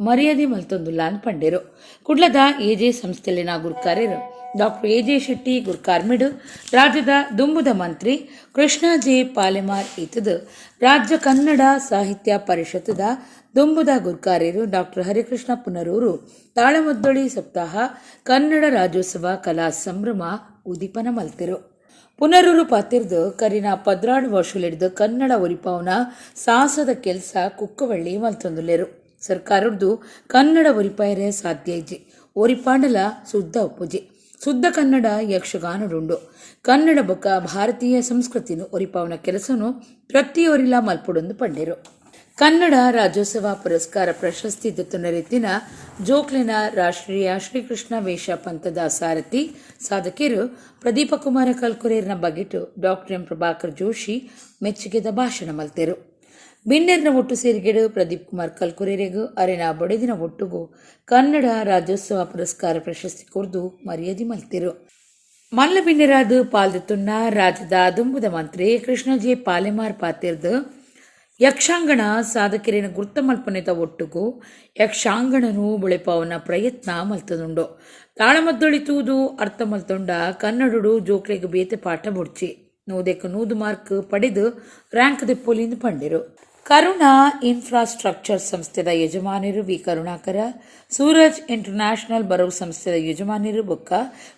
ಮರ್ಯಾದೆ ಮಲ್ತೊಂದುಲ್ಲ ಪಂಡೆರು. ಕುಡ್ಲದ ಎಜೆ ಸಂಸ್ಥೆಲಿನ ಗುರ್ಕಾರ್ಯರು ಡಾಕ್ಟರ್ ಎ ಜೆ ಶೆಟ್ಟಿ ಗುರ್ಕಾರ್ಮಿಡು ರಾಜ್ಯದ ದುಂಬುದ ಮಂತ್ರಿ ಕೃಷ್ಣ ಜೆ ಪಾಲೆಮಾರ್ ಇತದು ರಾಜ್ಯ ಕನ್ನಡ ಸಾಹಿತ್ಯ ಪರಿಷತ್ತದ ದುಂಬುದ ಗುರ್ಕಾರ್ಯರು ಡಾಕ್ಟರ್ ಹರಿಕೃಷ್ಣ ಪುನರೂರು ತಾಳಮದ್ದೊಳಿ ಸಪ್ತಾಹ ಕನ್ನಡ ರಾಜ್ಯೋತ್ಸವ ಕಲಾ ಸಂಭ್ರಮ ಉದೀಪನ ಮಲ್ತಿರು. ಪುನರೂರು ಪಾತಿರ್ದು ಕರಿನ 12 ವರ್ಷಲಿಡ್ದು ಕನ್ನಡ ಒರಿಪಾವನ ಸಾಹಸದ ಕೆಲಸ ಕುಕ್ಕವಳ್ಳಿ ಮಲ್ತೊಂದುಲ್ಲೆರು. ಸರ್ಕಾರದ್ದು ಕನ್ನಡ ಒರಿಪಾಯರೆ ಸಾಧ್ಯ ಇಜ್ಜಿ, ಒರಿಪಾಂಡಲ ಸುದ್ದ ಒಪ್ಪುಜಿ. ಶುದ್ಧ ಕನ್ನಡ ಯಕ್ಷಗಾನಡುಂಡು. ಕನ್ನಡ ಬೊಕ್ಕ ಭಾರತೀಯ ಸಂಸ್ಕೃತಿನು ಒರಿಪಾವನ ಕೆಲಸನು ಪ್ರತಿಯೊರಿಲ ಮಲ್ಪುಡೊಂದು ಪಂಡೆರು. ಕನ್ನಡ ರಾಜ್ಯೋತ್ಸವ ಪುರಸ್ಕಾರ ಪ್ರಶಸ್ತಿ ದತ್ತುನರೆತ್ತಿನ ಜೋಕ್ಲಿನ ರಾಷ್ಟ್ರೀಯ ಶ್ರೀಕೃಷ್ಣ ವೇಷ ಪಂಥದ ಸಾರಥಿ ಸಾಧಕಿಯರು ಪ್ರದೀಪ ಕುಮಾರ ಕಲ್ಕುರೇರ್ನ ಬಗೆಟು ಡಾಕ್ಟರ್ ಎಂ ಪ್ರಭಾಕರ್ ಜೋಶಿ ಮೆಚ್ಚುಗೆದ ಭಾಷಣ ಮಲ್ತೆರು. ಬಿನ್ನೆರ್ನ ಒಟ್ಟು ಸೇರಿಗೆಡು ಪ್ರದೀಪ್ ಕುಮಾರ್ ಕಲ್ಕುರೇರೆಗು ಅರೆನ ಬೊಡೆದಿನ ಒಟ್ಟುಗು ಕನ್ನಡ ರಾಜ್ಯೋತ್ಸವ ಪುರಸ್ಕಾರ ಪ್ರಶಸ್ತಿ ಕೊರ್ದು ಮರ್ಯಾದೆ ಮಲ್ತೆರು. ಮಲ್ಲ ಬಿನ್ನೆರಾದ ಪಾಲ್ದೆತ್ತುನ್ನ ರಾಜ್ಯದ ದುಂಬುದ ಮಂತ್ರಿ ಕೃಷ್ಣಜಿ ಪಾಲೆಮಾರ್ ಪಾತಿರ್ದು ಯಕ್ಷಾಂಗಣ ಸಾಧಕರಿನ ಗುರ್ತ ಮಲ್ಪನೆತ ಒಟ್ಟುಗು ಯಕ್ಷಾಂಗಣನು ಬುಳೆಪಾವನ ಪ್ರಯತ್ನ ಮಲ್ತದುಂಡು. ತಾಳಮದ್ದೊಳಿ ತೂದು ಅರ್ಥ ಮಲ್ತೊಂಡ ಕನ್ನಡಡು ಜೋಕ್ಲೆಗ್ ಬೇತೆ ಪಾಠ ಬುಡ್ಚಿ 100ಕ್ಕೆ 100 ಮಾರ್ಕ್ ಪಡೆದು ರ್ಯಾಂಕ್ ದೆಪ್ಪೊಲಿಂದು ಪಂಡಿರು. ಕರುಣಾ ಇನ್ಫ್ರಾಸ್ಟ್ರಕ್ಚರ್ ಸಂಸ್ಥೆದ ಯಜಮಾನರು ವಿ ಕರುಣಾಕರ, ಸೂರಜ್ ಇಂಟರ್ನ್ಯಾಷನಲ್ ಬರವು ಸಂಸ್ಥೆದ ಯಜಮಾನರು ಬೊಕ್ಕ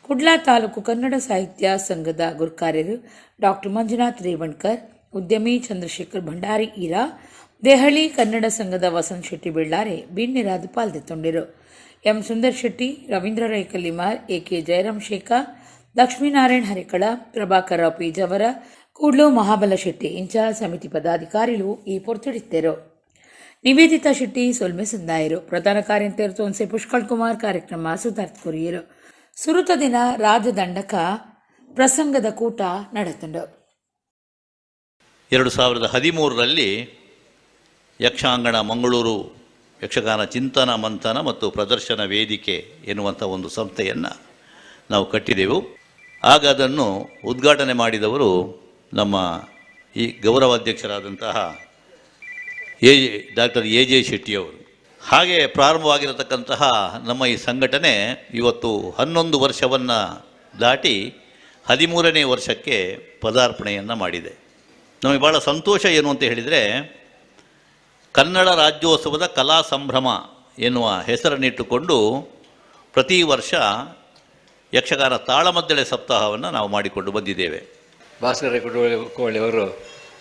ಕುಡ್ಲಾ ತಾಲೂಕು ಕನ್ನಡ ಸಾಹಿತ್ಯ ಸಂಘದ ಗುರ್ಕಾರ್ಯರು ಡಾಕ್ಟರ್ ಮಂಜುನಾಥ್ ರೇವಣ್ಕರ್, ಉದ್ಯಮಿ ಚಂದ್ರಶೇಖರ್ ಭಂಡಾರಿ ಈರಾ, ದೆಹಲಿ ಕನ್ನಡ ಸಂಘದ Vasanth Shetty Bellare ಬಿನ್ನೆರಾದ ಪಾಲ್ದೆತ್ತೊಂಡಿರು. M Sundar Shetty, Ravindra Rai Kalimar, A K Jayaram Shekha, Lakshminarayan Harekala, Prabhakar Rao Pejavara, Kudlu Mahabala Shetty ಇಂಚ ಸಮಿತಿ ಪದಾಧಿಕಾರಿಲು ಈ ಪೊರ್ತುಡಿತ್ತರು. ನಿವೇದಿತಾ ಶೆಟ್ಟಿ ಸೊಲ್ಮೆ ಸಂದಾಯರು. ಪ್ರಧಾನ ಕಾರ್ಯಂತೆರ್ ತೋನ್ಸೆ ಪುಷ್ಕಳ್ ಕುಮಾರ್ ಕಾರ್ಯಕ್ರಮ ಸುಧಾರ್ತ್ ಕೊರಿಯರು. ಸುರುತ ದಿನ ರಾಜದಂಡಕ ಪ್ರಸಂಗದ ಕೂಟ ನಡೆತುಂಡು. 2013ರಲ್ಲಿ ಯಕ್ಷಾಂಗಣ ಮಂಗಳೂರು ಯಕ್ಷಗಾನ ಚಿಂತನ ಮಂಥನ ಮತ್ತು ಪ್ರದರ್ಶನ ವೇದಿಕೆ ಎನ್ನುವಂಥ ಒಂದು ಸಂಸ್ಥೆಯನ್ನು ನಾವು ಕಟ್ಟಿದೆವು. ಆಗ ಅದನ್ನು ಉದ್ಘಾಟನೆ ಮಾಡಿದವರು ನಮ್ಮ ಈ ಗೌರವಾಧ್ಯಕ್ಷರಾದಂತಹ ಡಾಕ್ಟರ್ ಎ ಜೆ ಶೆಟ್ಟಿಯವರು. ಹಾಗೆ ಪ್ರಾರಂಭವಾಗಿರತಕ್ಕಂತಹ ನಮ್ಮ ಈ ಸಂಘಟನೆ ಇವತ್ತು 11 ವರ್ಷವನ್ನು ದಾಟಿ 13ನೇ ವರ್ಷಕ್ಕೆ ಪದಾರ್ಪಣೆಯನ್ನು ಮಾಡಿದೆ. ನಮಗೆ ಭಾಳ ಸಂತೋಷ ಏನು ಅಂತ ಹೇಳಿದರೆ, ಕನ್ನಡ ರಾಜ್ಯೋತ್ಸವದ ಕಲಾ ಸಂಭ್ರಮ ಎನ್ನುವ ಹೆಸರನ್ನಿಟ್ಟುಕೊಂಡು ಪ್ರತಿ ವರ್ಷ ಯಕ್ಷಗಾನ ತಾಳಮದ್ದಳೆ ಸಪ್ತಾಹವನ್ನು ನಾವು ಮಾಡಿಕೊಂಡು ಬಂದಿದ್ದೇವೆ. ಭಾಸ್ಕರ ಕುಕ್ಕವಳ್ಳಿಯವರು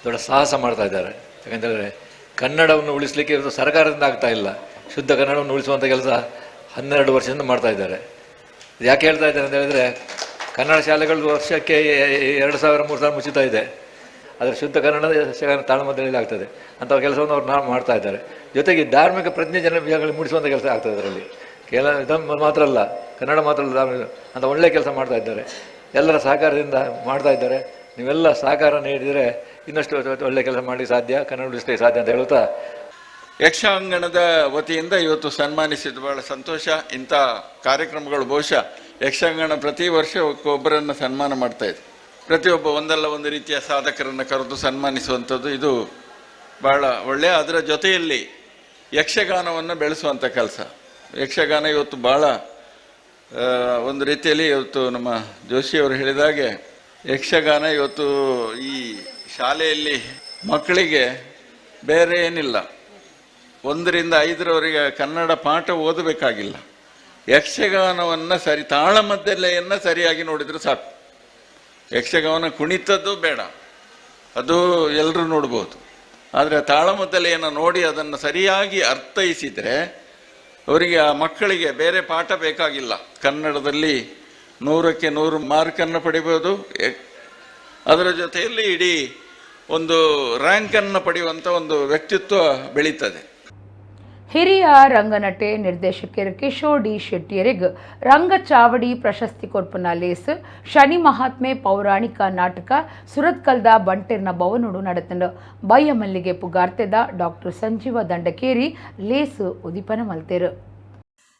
ದೊಡ್ಡ ಸಾಹಸ ಮಾಡ್ತಾ ಇದ್ದಾರೆ. ಯಾಕಂತೇಳಿದರೆ ಕನ್ನಡವನ್ನು ಉಳಿಸಲಿಕ್ಕೆ ಇವತ್ತು ಸರ್ಕಾರದಿಂದ ಆಗ್ತಾ ಇಲ್ಲ. ಶುದ್ಧ ಕನ್ನಡವನ್ನು ಉಳಿಸುವಂಥ ಕೆಲಸ 12 ವರ್ಷದಿಂದ ಮಾಡ್ತಾ ಇದ್ದಾರೆ. ಯಾಕೆ ಹೇಳ್ತಾ ಇದ್ದಾರೆ ಅಂತ ಹೇಳಿದರೆ, ಕನ್ನಡ ಶಾಲೆಗಳು ವರ್ಷಕ್ಕೆ 2000 3000 ಮುಚ್ಚುತ್ತಾ ಇದೆ. ಆದರೆ ಶುದ್ಧ ಕನ್ನಡ ಯಕ್ಷಗಾನ ತಾಳಮದ್ದಳೆಯಲ್ಲಿ ಆಗ್ತದೆ. ಅಂಥ ಕೆಲಸವನ್ನು ಅವ್ರು ಮಾಡ್ತಾ ಇದ್ದಾರೆ. ಜೊತೆಗೆ ಧಾರ್ಮಿಕ ಪ್ರಜ್ಞೆ ಜನಗಳಿಗೆ ಮೂಡಿಸುವಂಥ ಕೆಲಸ ಆಗ್ತದೆ. ಅದರಲ್ಲಿ ಕೇವಲ ಇದನ್ನು ಮಾತ್ರ ಅಲ್ಲ, ಕನ್ನಡ ಮಾತ್ರ ಅಲ್ಲ, ಅಂತ ಒಳ್ಳೆಯ ಕೆಲಸ ಮಾಡ್ತಾ ಇದ್ದಾರೆ. ಎಲ್ಲರ ಸಹಕಾರದಿಂದ ಮಾಡ್ತಾ ಇದ್ದಾರೆ. ನೀವೆಲ್ಲ ಸಹಕಾರ ನೀಡಿದರೆ ಇನ್ನಷ್ಟು ಒಳ್ಳೆಯ ಕೆಲಸ ಮಾಡಲಿಕ್ಕೆ ಸಾಧ್ಯ, ಕನ್ನಡ ಉಳಿಸಲಿಕ್ಕೆ ಸಾಧ್ಯ ಅಂತ ಹೇಳುತ್ತಾ, ಯಕ್ಷಾಂಗಣದ ವತಿಯಿಂದ ಇವತ್ತು ಸನ್ಮಾನಿಸಿದ್ದು ಬಹಳ ಸಂತೋಷ. ಇಂಥ ಕಾರ್ಯಕ್ರಮಗಳು ಬಹುಶಃ ಯಕ್ಷಾಂಗಣ ಪ್ರತಿ ವರ್ಷ ಒಬ್ಬರನ್ನು ಸನ್ಮಾನ ಮಾಡ್ತಾ ಇದೆ. ಪ್ರತಿಯೊಬ್ಬ ಒಂದಲ್ಲ ಒಂದು ರೀತಿಯ ಸಾಧಕರನ್ನು ಕರೆದು ಸನ್ಮಾನಿಸುವಂಥದ್ದು ಇದು ಬಹಳ ಒಳ್ಳೆಯ. ಅದರ ಜೊತೆಯಲ್ಲಿ ಯಕ್ಷಗಾನವನ್ನು ಬೆಳೆಸುವಂಥ ಕೆಲಸ. ಯಕ್ಷಗಾನ ಇವತ್ತು ಬಹಳ ಒಂದು ರೀತಿಯಲ್ಲಿ ಇವತ್ತು ನಮ್ಮ ಜೋಶಿಯವರು ಹೇಳಿದಾಗೆ ಯಕ್ಷಗಾನ ಇವತ್ತು ಈ ಶಾಲೆಯಲ್ಲಿ ಮಕ್ಕಳಿಗೆ ಬೇರೆ ಏನಿಲ್ಲ, 1 ರಿಂದ 5ರವರೆಗೆ ಕನ್ನಡ ಪಾಠ ಓದಬೇಕಾಗಿಲ್ಲ. ಯಕ್ಷಗಾನವನ್ನು ಸರಿ ತಾಳಮದ್ದಲೆಯನ್ನು ಸರಿಯಾಗಿ ನೋಡಿದರೆ ಸಾಕು. ಯಕ್ಷಗಾನ ಕುಣಿತದ್ದು ಬೇಡ, ಅದು ಎಲ್ಲರೂ ನೋಡ್ಬೋದು. ಆದರೆ ತಾಳಮದ್ದಲೆಯನ್ನು ನೋಡಿ ಅದನ್ನು ಸರಿಯಾಗಿ ಅರ್ಥೈಸಿದರೆ ಅವರಿಗೆ, ಆ ಮಕ್ಕಳಿಗೆ ಬೇರೆ ಪಾಠ ಬೇಕಾಗಿಲ್ಲ. ಕನ್ನಡದಲ್ಲಿ 100ಕ್ಕೆ 100 ಮಾರ್ಕನ್ನು ಪಡಿಬೋದು. ಅದರ ಜೊತೆಯಲ್ಲಿ ಇಡೀ ಒಂದು ರ್ಯಾಂಕನ್ನು ಪಡೆಯುವಂಥ ಒಂದು ವ್ಯಕ್ತಿತ್ವ ಬೆಳೀತದೆ. ಹಿರಿಯ ರಂಗನಟೆ ನಿರ್ದೇಶಕರು ಕಿಶೋರ್ ಡಿ ಶೆಟ್ಟಿಯರಿಗೆ ರಂಗಚಾವಡಿ ಪ್ರಶಸ್ತಿ ಕೊರ್ಪುನ ಲೇಸ್ ಶನಿ ಮಹಾತ್ಮೆ ಪೌರಾಣಿಕ ನಾಟಕ ಸುರತ್ಕಲ್ದ ಬಂಟೆರ್ನ ಭವನೋಡು ನಡೆತಂಡು. ಬಯ್ಯಮಲ್ಲಿಗೆ ಪುಗಾರ್ತೆದ ಡಾಕ್ಟರ್ ಸಂಜೀವ ದಂಡಕೇರಿ ಲೇಸು ಉದಿಪನ ಮಲ್ತೇರು.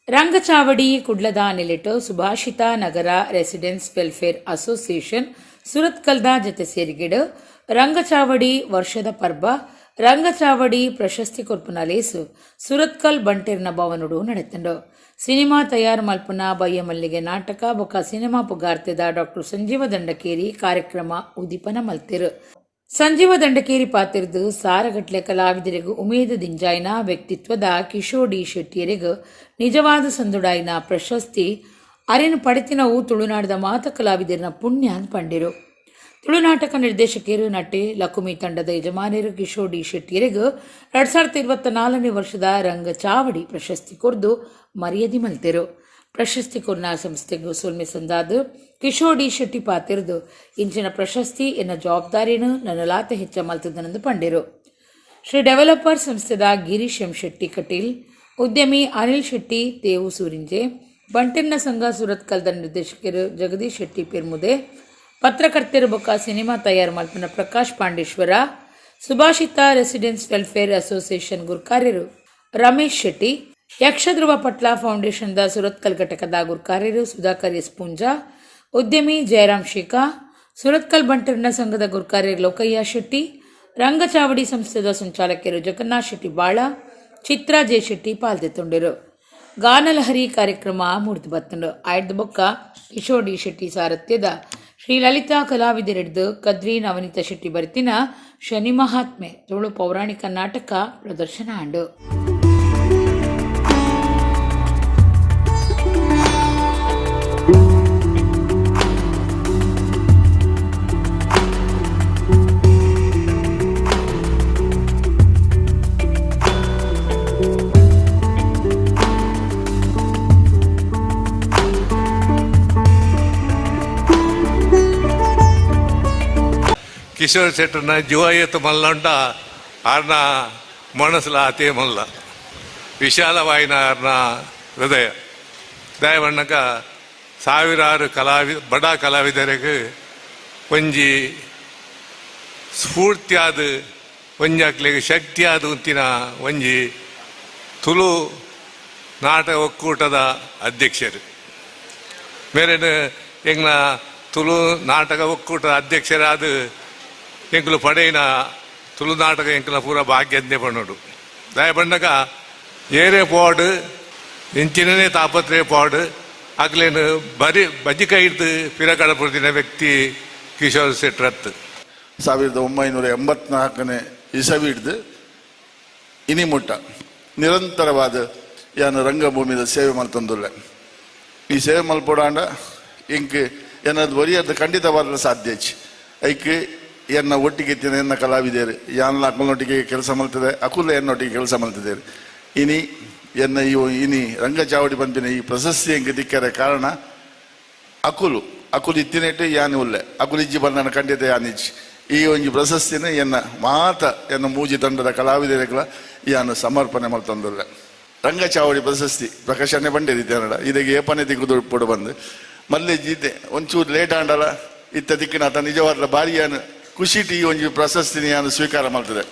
ರಂಗಚಾವಡಿ ಕುಡ್ಲದ ನೆಲೆಟು Subhashita Nagar residents welfare association ಸುರತ್ಕಲ್ದ ಜತೆ ಸೇರಿಗಿಡು ರಂಗಚಾವಡಿ ವರ್ಷದ ಪರ್ಬ ರಂಗಚಾವಡಿ ಪ್ರಶಸ್ತಿ ಕೊರ್ಪುನ ಲೇಸು ಸುರತ್ಕಲ್ ಬಂಟೆರ್ನ ಭವನುಡು ನಡೆತಂಡು. ಸಿನಿಮಾ ತಯಾರು ಮಲ್ಪುನ ಬಯ್ಯಮಲ್ಲಿಗೆ ನಾಟಕ ಬೊಕ ಸಿನಿಮಾ ಪುಗಾರ್ತೆದ ಡಾಕ್ಟರ್ ಸಂಜೀವ ದಂಡಕೇರಿ ಕಾರ್ಯಕ್ರಮ ಉದಿಪನ ಮಲ್ತಿರು. ಸಂಜೀವ ದಂಡಕೇರಿ ಪಾತಿರ್ದು ಸಾರಗಟ್ಲೆ ಕಲಾವಿದರಿಗೂ ಉಮೇದ ದಿಂಜಾಯ್ನ ವ್ಯಕ್ತಿತ್ವದ ಕಿಶೋರ್ ಡಿ ಶೆಟ್ಟಿಯರಿಗೂ ನಿಜವಾದ ಸಂದುಡಾಯಿನ ಪ್ರಶಸ್ತಿ ಅರೆನು ಪಡೆತಿನವು ತುಳುನಾಡದ ಮಾತ ಕಲಾವಿದರನ ಪುಣ್ಯ ಪಂಡಿರು. ತುಳುನಾಟಕ ನಿರ್ದೇಶಕರು ನಟೆ ಲಕುಮಿ ತಂಡದ ಯಜಮಾನರು ಕಿಶೋರ್ ಡಿ ಶೆಟ್ಟಿಯರಿಗೂ 2024ನೇ ವರ್ಷದ ರಂಗಚಾವಡಿ ಪ್ರಶಸ್ತಿ ಕೊರ್ದು ಮರ್ಯಾದೆ ಮಲ್ತಿರು. ಪ್ರಶಸ್ತಿ ಕೊರ್ನ ಸಂಸ್ಥೆಗೂ ಸೊಲ್ಮೆ ಸಂದಾದು ಕಿಶೋರ್ ಡಿ ಶೆಟ್ಟಿ ಪಾತಿರ್ದು ಇಂಚಿನ ಪ್ರಶಸ್ತಿ ಎನ್ನ ಜವಾಬ್ದಾರಿಯನ್ನು ನನ್ನಲಾತ ಹೆಚ್ಚ ಮಲ್ತದನೆಂದು ಪಂಡಿರು. ಶ್ರೀ ಡೆವಲಪರ್ ಸಂಸ್ಥೆದ ಗಿರೀಶ್ ಎಂ ಶೆಟ್ಟಿ ಕಟೀಲ್, ಉದ್ಯಮಿ ಅನಿಲ್ ಶೆಟ್ಟಿ ತೇವು ಸೂರಿಂಜೆ, ಬಂಟೆನ್ನ ಸಂಘ ಸುರತ್ಕಲ್ದ ನಿರ್ದೇಶಕರು ಜಗದೀಶ್ ಶೆಟ್ಟಿ ಪೆರ್ಮುದೆ, ಪತ್ರಕರ್ತರು ಬೊಕ್ಕ ಸಿನಿಮಾ ತಯಾರು ಮಲ್ಪನ Prakash Pandeshwar, Subhashita residents welfare association ಗುರ್ಕಾರ್ಯರು Ramesh Shetty, Yakshadhruva Patla ಫೌಂಡೇಶನ್ದ Surathkal ಘಟಕದ ಗುರ್ಕಾರ್ಯರು ಸುಧಾಕರ್ ಎಸ್ ಪೂಂಜಾ, ಉದ್ಯಮಿ ಜಯರಾಮ್ ಶೇಖಾ, ಸುರತ್ಕಲ್ ಬಂಟರನ ಸಂಘದ ಗುರ್ಕಾರ್ಯರು ಲೋಕಯ್ಯ ಶೆಟ್ಟಿ, ರಂಗಚಾವಡಿ ಸಂಸ್ಥೆದ ಸಂಚಾಲಕರು ಜಗನ್ನಾಥ್ ಶೆಟ್ಟಿ ಬಾಳ, ಚಿತ್ರಾ ಜೆ ಶೆಟ್ಟಿ ಪಾಲ್ದೆತ್ತೊಂಡಿರು. ಗಾನಲಹರಿ ಕಾರ್ಯಕ್ರಮ ಮೂರ್ತಿ ಬತ್ತಂಡು. ಆಯ್ದ ಬೊಕ್ಕ ಕಿಶೋರ್ ಡಿ ಶೆಟ್ಟಿ ಸಾರಥ್ಯದ ಶ್ರೀ ಲಲಿತಾ ಕಲಾವಿದರೆಡ್ದು ಕದ್ರಿ ನವನೀತ ಶೆಟ್ಟಿ ಬರಿತಿನ ಶನಿ ಮಹಾತ್ಮೆ ತುಳು ಪೌರಾಣಿಕ ನಾಟಕ ಪ್ರದರ್ಶನ ಆಂಡು. ಕಿಶೋರ್ ಶೆಟ್ಟರ್ನ ಜೀವಾಯತ್ ಮಲ್ಲಂಡ ಆರ್ನ ಮನಸ್ಸುಲ ಆತೇ ಮಲ್ಲ ವಿಶಾಲವಾಯಿನ ಆರ್ನ ಹೃದಯ ದಯವಣ್ಣಕ ಸಾವಿರಾರು ಬಡ ಕಲಾವಿದರಿಗೆ ಒಂಜಿ ಸ್ಫೂರ್ತಿಯಾದ ಒಂಜಿ ಅಕ್ಲೆಗ್ ಶಕ್ತಿಯಾದ ಉಂತಿನ ಒಂಜಿ ತುಳು ನಾಟಕ ಒಕ್ಕೂಟದ ಅಧ್ಯಕ್ಷರು ಮೇರೆನು ಎಂಗ್ನ ತುಳು ನಾಟಕ ಒಕ್ಕೂಟದ ಅಧ್ಯಕ್ಷರಾದ ಎಂಕುಲು ಪಡೆಯಿನ ತುಳು ನಾಟಕ ಎಂಕುಲ ಪೂರ ಭಾಗ್ಯಜ್ಞೆ ಪಣ್ಣೋಡು. ದಯ ಬಣ್ಣಗ ಏರೇ ಪೋಡು ಎಂಚಿನೇ ತಾಪತ್ರಯ ಪೋಡು ಅಕ್ಲೇನು ಬರಿ ಬಜಿ ಕೈಡ್ದು ಪಿರಕಡಪುರ್ದಿನ ವ್ಯಕ್ತಿ ಕಿಶೋರ್ ಶೆಟ್ರತ್. 1984ನೇ ಇಸವಿ ಹಿಡ್ದು ಇನಿ ಮುಟ್ಟ ನಿರಂತರವಾದ ಯಾನು ರಂಗಭೂಮಿದ ಸೇವೆ ಮಲ್ತಂದುಲ್ಲೆ. ಈ ಸೇವೆ ಮಲ್ಪೊಡಾಂಡ ಇಂಕ್ ಎನ್ನದು ಒರಿಯದ್ದು ಖಂಡಿತವಾದ ಸಾಧ್ಯ ಹೆಚ್ಚು. ಐಕ್ ಎನ್ನ ಒಟ್ಟಿಗೆ ಇತ್ತಿನ ಎನ್ನ ಕಲಾವಿದರು ಯಾನ್ಲ ಅಕುಲ್ನೊಟ್ಟಿಗೆ ಕೆಲಸ ಮಲ್ತದೆ, ಅಕುಲ ಎನ್ನೊಟ್ಟಿಗೆ ಕೆಲಸ ಮಲ್ತಿದ್ದೇವೆ. ಇನಿ ಎನ್ನ ಈ ಇನಿ ರಂಗಚಾವಡಿ ಬಂದಿನ ಈ ಪ್ರಶಸ್ತಿ ಎಂಕ್ ದಿಕ್ಕರೆ ಕಾರಣ ಅಕುಲು ಅಕುಲು ಇತ್ತಿನೆಟ್ಟು ಯಾನು ಉಲ್ಲೆ ಅಕುಲು ಇಜ್ಜಿ ಬಂದನ ಖಂಡಿತ ಯಾನಿಜ್ಜಿ. ಈ ಒಂಜಿ ಪ್ರಶಸ್ತಿನ ಎನ್ನ ಮಾತ ಎನ್ನ ಮೂಜಿ ತಂಡದ ಕಲಾವಿದರಿಗಳ ಯಾನು ಸಮರ್ಪಣೆ ಮಲ್ತಂದುಲ್ಲೆ. ರಂಗಚಾವಡಿ ಪ್ರಶಸ್ತಿ ಪ್ರಕಾಶನೆ ಬಂಡಿರಿ ಕನ್ನಡ ಇದಕ್ಕೆ ಏಪನೆ ದಿಕ್ಕು ಪೊಡು ಬಂದು ಮಲ್ಲೆ ಜೀತೆ ಒಂಚೂರು ಲೇಟ್ ಆಂಡಲ ಇತ್ತ ದಿಕ್ಕಿನ ಆತ ನಿಜವಾದ ಬಾರಿಯಾನು ಖುಷಿಟಿ ಈ ಒಂಜಿ ಪ್ರಶಸ್ತಿನ ಯಾನು ಸ್ವೀಕಾರ ಮಾಡ್ತದೆ.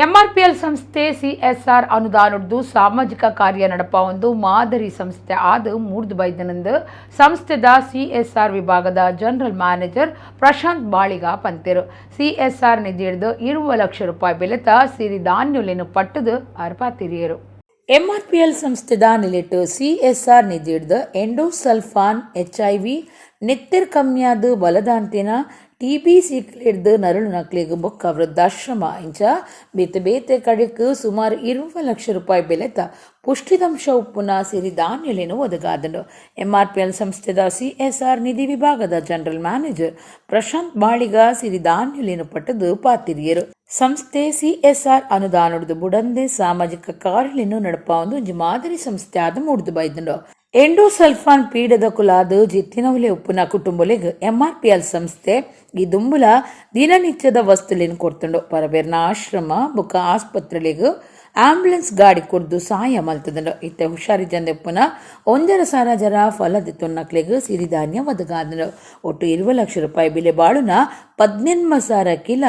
ಎಂಆರ್ಪಿಎಲ್ ಸಂಸ್ಥೆ ಸಿಎಸ್ಆರ್ ಅನುದಾನದ್ದು ಸಾಮಾಜಿಕ ಕಾರ್ಯ ನಡಪ ಒಂದು ಮಾದರಿ ಸಂಸ್ಥೆ ಆದ ಮೂರ್ದು ಬೈದನಂದು ಸಂಸ್ಥೆದ ಸಿಎಸ್ಆರ್ ವಿಭಾಗದ ಜನರಲ್ ಮ್ಯಾನೇಜರ್ ಪ್ರಶಾಂತ್ ಬಾಳಿಗ ಪಂತೆರು. ಸಿಎಸ್ಆರ್ ನಿಧಿ ಹಿಡಿದು 20 ಲಕ್ಷ ರೂಪಾಯಿ ಬೆಲೆತ ಸಿರಿಧಾನ್ಯಲೆನು ಪಟ್ಟದು ಅರ್ಪಾತಿರಿಯರು. ಎಂಆರ್ಪಿಎಲ್ ಸಂಸ್ಥೆದ ನಿಲೆಟ್ ಸಿಎಸ್ಆರ್ ನಿಧಿಡ್ದ್ ಎಂಡೋಸಲ್ಫಾನ್ ಎಚ್ಐವಿ ನೆತ್ತೆರ್ ಕಮ್ಮಿಯಾದ್ ಬಲದಾಂತಿನ ಟಿಬಿ ಸೀಕ್ಲೆಡ್ದ್ ನರಳು ನಕ್ಲೆಗ್ ಬೊಕ್ಕ ವೃದ್ಧಾಶ್ರಮ ಇಂಚ ಬೇತೆ ಬೇತೆ ಕಡೆಕ್ ಸುಮಾರು 20 ಲಕ್ಷ ರೂಪಾಯಿ ಬೆಲೆತ ಪುಷ್ಟಿದಂಶ ಉಪ್ಪುನ ಸಿರಿಧಾನ್ಯಲೆನ್ ಒದಗಾದಂಡು. ಎಂಆರ್ಪಿಎಲ್ ಸಂಸ್ಥೆದ ಸಿಎಸ್ಆರ್ ನಿಧಿ ವಿಭಾಗದ ಜನರಲ್ ಮ್ಯಾನೇಜರ್ ಪ್ರಶಾಂತ್ ಬಾಳಿಗ ಸಿರಿಧಾನ್ಯಲೆನ್ ಪಟ್ಟದು ಪಾತಿರಿಯರು. ಸಂಸ್ಥೆ ಸಿಎಸ್ಆರ್ ಅನುದಾನೊಡ್ದು ಬುಡಂದೆ ಸಾಮಾಜಿಕ ಕಾರ್ಯಲೆನ್ ನಡಪಾವೊಂದು ಒಂಜಿ ಮಾದರಿ ಸಂಸ್ಥೆ ಆದ್ ಮೂಡ್ದು ಬೈದುಂಡು. ಎಂಡೋಸಲ್ಫಾನ್ ಪೀಡದ ಕುಲಾದ್ ಜಿತ್ತಿನವುಲೆ ಉಪ್ಪುನ ಕುಟುಂಬಲೆಗ್ ಎಂಆರ್ಪಿಎಲ್ ಸಂಸ್ಥೆ ಈ ದುಂಬುಲ ದಿನನಿತ್ಯದ ವಸ್ತುಲೆನ್ ಕೊರ್ತುಂಡು. ಪರಬೇರ್ನ ಆಶ್ರಮ ಬೊಕ್ಕ ಆಸ್ಪತ್ರೆಲೆಗ್ ಆಂಬ್ಯುಲೆನ್ಸ್ ಗಾಡಿ ಕೊರ್ದು ಸಹಾಯ ಮಲ್ತದುಂಡು. ಇತ್ತೆ ಹುಷಾರಿ ಜಂದೆ ಉಪ್ಪುನ 1,500 ಜನ ಫಲ ದಿತ್ತೊನ್ನಕ್ಲೆಗ್ ಸಿರಿಧಾನ್ಯ ಒದಗಾದುಂಡು. ಒಟ್ಟು 20 ಲಕ್ಷ ರೂಪಾಯಿ ಬೆಲೆ ಬಾಳುನ 18,000 ಕಿಲ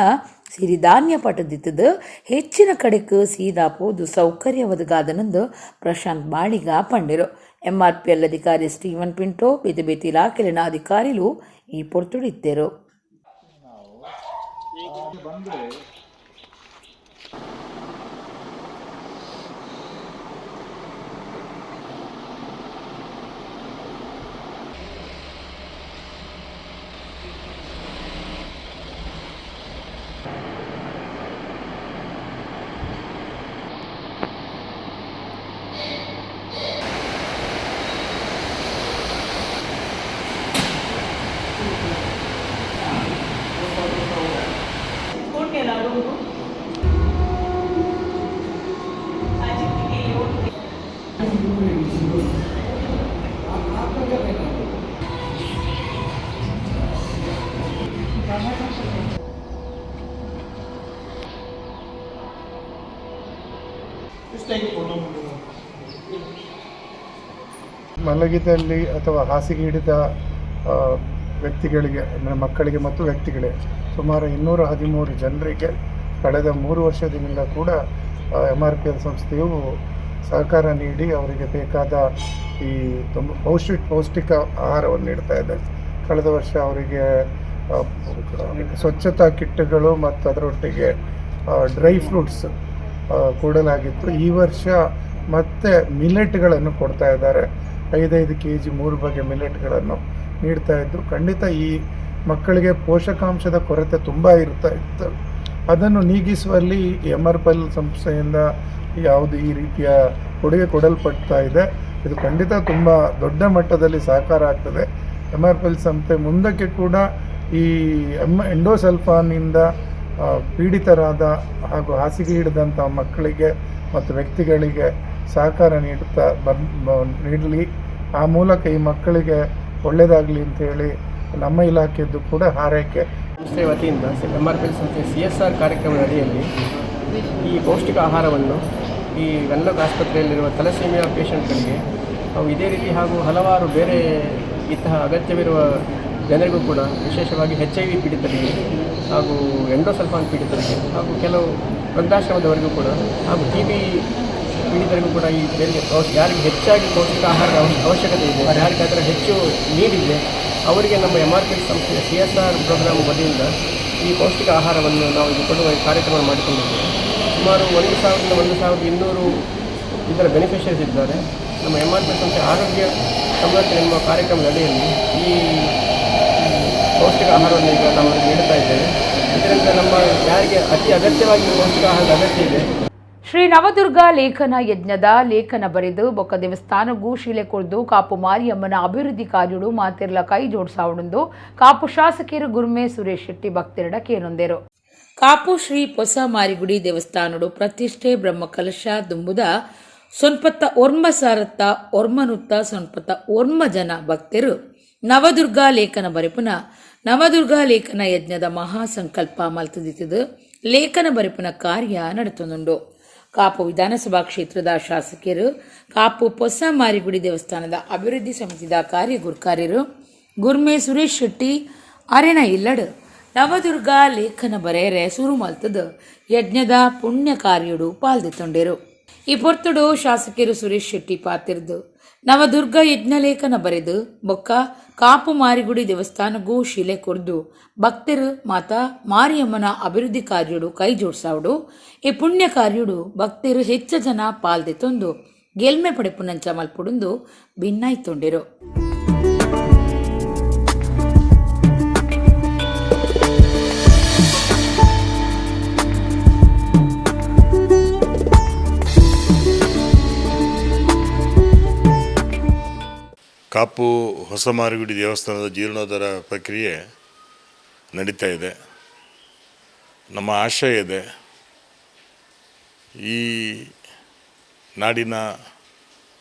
ಸಿರಿಧಾನ್ಯ ಪಟದಿತ್ತದು ಹೆಚ್ಚಿನ ಕಡೆಕ್ ಸೀದಾ ಪೋದು ಸೌಕರ್ಯ ಒದಗಾದನಂದು ಪ್ರಶಾಂತ್ ಬಾಳಿಗ ಪಂಡಿರು. ಎಂಆರ್ಪಿಎಲ್ ಅಧಿಕಾರಿ ಸ್ಟೀವನ್ ಪಿಂಟೋ ಬೇತೆ ಬೇತೆ ಇಲಾಖೆಲಿನ ಅಧಿಕಾರಿಲು ಈ ಪೊರ್ತುಡಿದ್ದರು. ಮಲಗಿದಲ್ಲಿ ಅಥವಾ ಹಾಸಿಗೆ ಹಿಡಿದ ವ್ಯಕ್ತಿಗಳಿಗೆ, ಅಂದರೆ ಮಕ್ಕಳಿಗೆ ಮತ್ತು ವ್ಯಕ್ತಿಗಳಿಗೆ ಸುಮಾರು 213 ಜನರಿಗೆ ಕಳೆದ 3 ವರ್ಷದಿಂದ ಕೂಡ ಎಂಆರ್ಪಿಎಲ್ ಸಂಸ್ಥೆಯು ಸಹಕಾರ ನೀಡಿ ಅವರಿಗೆ ಬೇಕಾದ ಈ ತುಂಬ ಪೌಷ್ಟಿಕ ಆಹಾರವನ್ನು ನೀಡ್ತಾ ಇದೆ. ಕಳೆದ ವರ್ಷ ಅವರಿಗೆ ಸ್ವಚ್ಛತಾ ಕಿಟ್ಗಳು ಮತ್ತು ಅದರೊಟ್ಟಿಗೆ ಡ್ರೈ ಫ್ರೂಟ್ಸ್ ಕೊಡಲಾಗಿತ್ತು. ಈ ವರ್ಷ ಮತ್ತೆ ಮಿಲೆಟ್ಗಳನ್ನು ಕೊಡ್ತಾ ಇದ್ದಾರೆ. 5-5 ಕೆ ಜಿ 3 ಬಗೆ ಮಿಲೆಟ್ಗಳನ್ನು ನೀಡ್ತಾ ಇದ್ದು, ಖಂಡಿತ ಈ ಮಕ್ಕಳಿಗೆ ಪೋಷಕಾಂಶದ ಕೊರತೆ ತುಂಬ ಇರ್ತಾ ಇತ್ತು. ಅದನ್ನು ನೀಗಿಸುವಲ್ಲಿ ಎಂಆರ್ಪಿಎಲ್ ಸಂಸ್ಥೆಯಿಂದ ಯಾವುದು ಈ ರೀತಿಯ ಕೊಡುಗೆ ಕೊಡಲ್ಪಡ್ತಾ ಇದೆ, ಇದು ಖಂಡಿತ ತುಂಬ ದೊಡ್ಡ ಮಟ್ಟದಲ್ಲಿ ಸಹಕಾರ ಆಗ್ತದೆ. ಎಂಆರ್ಪಿಎಲ್ ಸಂಸ್ಥೆ ಮುಂದಕ್ಕೆ ಕೂಡ ಈ ಎಂಡೋಸಲ್ಫಾನಿಂದ ಪೀಡಿತರಾದ ಹಾಗೂ ಹಾಸಿಗೆ ಹಿಡಿದಂಥ ಮಕ್ಕಳಿಗೆ ಮತ್ತು ವ್ಯಕ್ತಿಗಳಿಗೆ ಸಹಕಾರ ನೀಡುತ್ತಾ ನೀಡಲಿ, ಆ ಮೂಲಕ ಈ ಮಕ್ಕಳಿಗೆ ಒಳ್ಳೆಯದಾಗಲಿ ಅಂತೇಳಿ ನಮ್ಮ ಇಲಾಖೆಯದ್ದು ಕೂಡ ಹಾರೈಕೆ. ಸಂಸ್ಥೆಯ ವತಿಯಿಂದ ಎಂಆರ್ಪಿಎಲ್ ಸಂಸ್ಥೆ ಸಿಎಸ್ಆರ್ ಕಾರ್ಯಕ್ರಮದ ಅಡಿಯಲ್ಲಿ ಈ ಪೌಷ್ಟಿಕ ಆಹಾರವನ್ನು ಈ ವೆನ್ಲಾಕ್ ಆಸ್ಪತ್ರೆಯಲ್ಲಿರುವ ತಲಸೀಮಿಯಾ ಪೇಷಂಟ್ಗಳಿಗೆ ನಾವು ಇದೇ ರೀತಿ ಹಾಗೂ ಹಲವಾರು ಬೇರೆ ಇಂತಹ ಅಗತ್ಯವಿರುವ ಜನರಿಗೂ ಕೂಡ, ವಿಶೇಷವಾಗಿ HIV ಪೀಡಿತರಿಗೆ ಹಾಗೂ ಎಂಡೋಸಲ್ಫಾನ್ ಪೀಡಿತರಿಗೆ ಹಾಗೂ ಕೆಲವು ವೃದ್ಧಾಶ್ರಮದವರಿಗೂ ಕೂಡ ಹಾಗೂ TB ಪೀಡಿತರಿಗೂ ಕೂಡ ಈ ಬೇರೆ ಯಾರಿಗೆ ಹೆಚ್ಚಾಗಿ ಪೌಷ್ಟಿಕ ಆಹಾರದ ಅವಶ್ಯಕತೆ ಇದೆ, ಯಾರಿಗೆ ಅದರ ಹೆಚ್ಚು ನೀಡಿದೆ, ಅವರಿಗೆ ನಮ್ಮ ಎಂಆರ್ಪಿಎಲ್ ಸಂಸ್ಥೆಯ CSR program ವತಿಯಿಂದ ಈ ಪೌಷ್ಟಿಕ ಆಹಾರವನ್ನು ನಾವು ಇದು ಕೊಡುವ ಕಾರ್ಯಕ್ರಮ ಮಾಡಿಕೊಂಡಿದ್ದೇವೆ. ಸುಮಾರು 1,000 ರಿಂದ 1,200 ಇದರ ಬೆನಿಫಿಷರೀಸ್ ಇದ್ದಾರೆ. ನಮ್ಮ ಎಂಆರ್ಪಿಎಲ್ ಸಂಸ್ಥೆ ಆರೋಗ್ಯ ಸಂರಕ್ಷಣೆ ಎಂಬ ಕಾರ್ಯಕ್ರಮದ ಅಡಿಯಲ್ಲಿ ಈ ಪೌಷ್ಟಿಕ ಆಹಾರವನ್ನು ಈಗ ನಾವು ನೀಡುತ್ತಾ ಇದ್ದೇವೆ. ಇದರಿಂದ ನಮ್ಮ ಯಾರಿಗೆ ಅತಿ ಅಗತ್ಯವಾಗಿ ಪೌಷ್ಟಿಕ ಆಹಾರದ ಅಗತ್ಯ ಇದೆ. ಶ್ರೀ ನವದುರ್ಗಾ ಲೇಖನ ಯಜ್ಞದ ಲೇಖನ ಬರೆದು ಬೊಕ್ಕ ದೇವಸ್ಥಾನಗೂ ಶಿಲೆ ಕೊರ್ದು ಕಾಪು ಮಾರಿಯಮ್ಮನ ಅಭಿವೃದ್ಧಿ ಕಾರ್ಯಡು ಮಾತಿರ್ಲ ಕೈ ಜೋಡಿಸಾವಣಂದು ಕಾಪು ಶಾಸಕರು ಗುರ್ಮೆ ಸುರೇಶ್ ಶೆಟ್ಟಿ ಭಕ್ತರಿಡ ಕೇನೊಂದೆರು. ಕಾಪು ಶ್ರೀ ಪೊಸ ಮಾರಿಗುಡಿ ದೇವಸ್ಥಾನಡು ಪ್ರತಿಷ್ಠೆ ಬ್ರಹ್ಮಕಲಶ ದುಂಬುದ ಸೊನ್ಪತ್ತ ಒರ್ಮ ಸಾರತ್ತ ಒರ್ಮನುತ್ತ ಸೊನ್ಪತ್ತ ಒರ್ಮ ಜನ ಭಕ್ತರು ನವದುರ್ಗಾ ಲೇಖನ ಬರೆಪುನ ನವದುರ್ಗಾ ಲೇಖನ ಯಜ್ಞದ ಮಹಾಸಂಕಲ್ಪ ಮಲ್ತದಿತ್ತದು ಲೇಖನ ಬರೆಪುನ ಕಾರ್ಯ ನಡೆತೊಂದುಂಡು. ಕಾಪು ವಿಧಾನಸಭಾ ಕ್ಷೇತ್ರದ ಶಾಸಕರು ಕಾಪು ಪೊಸ ಮಾರಿಗುಡಿ ದೇವಸ್ಥಾನದ ಅಭಿವೃದ್ಧಿ ಸಮಿತಿದ ಕಾರ್ಯಗುರ್ಕಾರ್ಯರು ಗುರ್ಮೆ ಸುರೇಶ್ ಶೆಟ್ಟಿ ಅರೆನ ಇಲ್ಲಡು ನವದುರ್ಗಾ ಲೇಖನ ಬರೆಯರೆ ಸುರು ಮಲ್ತದು ಯಜ್ಞದ ಪುಣ್ಯ ಕಾರ್ಯಡು ಪಾಲ್ದಿತ್ತೊಂಡೆರು. ಈ ಪೊರ್ತುಡು ಶಾಸಕರು ಸುರೇಶ್ ಶೆಟ್ಟಿ ಪಾತಿರ್ದು Navadurga ಯಜ್ಞಲೇಖನ ಬರೆದು ಬೊಕ್ಕ ಕಾಪು ಮಾರಿಗುಡಿ ದೇವಸ್ಥಾನಗೂ ಶಿಲೆ ಕೊರ್ದು ಭಕ್ತರು ಮಾತಾ ಮಾರಿಯಮ್ಮನ ಅಭಿವೃದ್ಧಿ ಕಾರ್ಯಡು ಕೈ ಜೋಡ್ಸಾವುಡು. ಈ ಪುಣ್ಯ ಕಾರ್ಯಡು ಭಕ್ತರು ಹೆಚ್ಚ ಜನ ಪಾಲ್ದೆ ತೊಂದು ಗೆಲ್ಮೆ ಪಡೆಪುನಂಚ ಮಲ್ಪುಡುಂದು ಭಿನ್ನಾಯ್ತೊಂಡಿರು. ಕಾಪು ಹೊಸಮಾರಿಗುಡಿ ದೇವಸ್ಥಾನದ ಜೀರ್ಣೋದ್ಧಾರ ಪ್ರಕ್ರಿಯೆ ನಡೀತಾ ಇದೆ. ನಮ್ಮ ಆಶಯ ಇದೆ, ಈ ನಾಡಿನ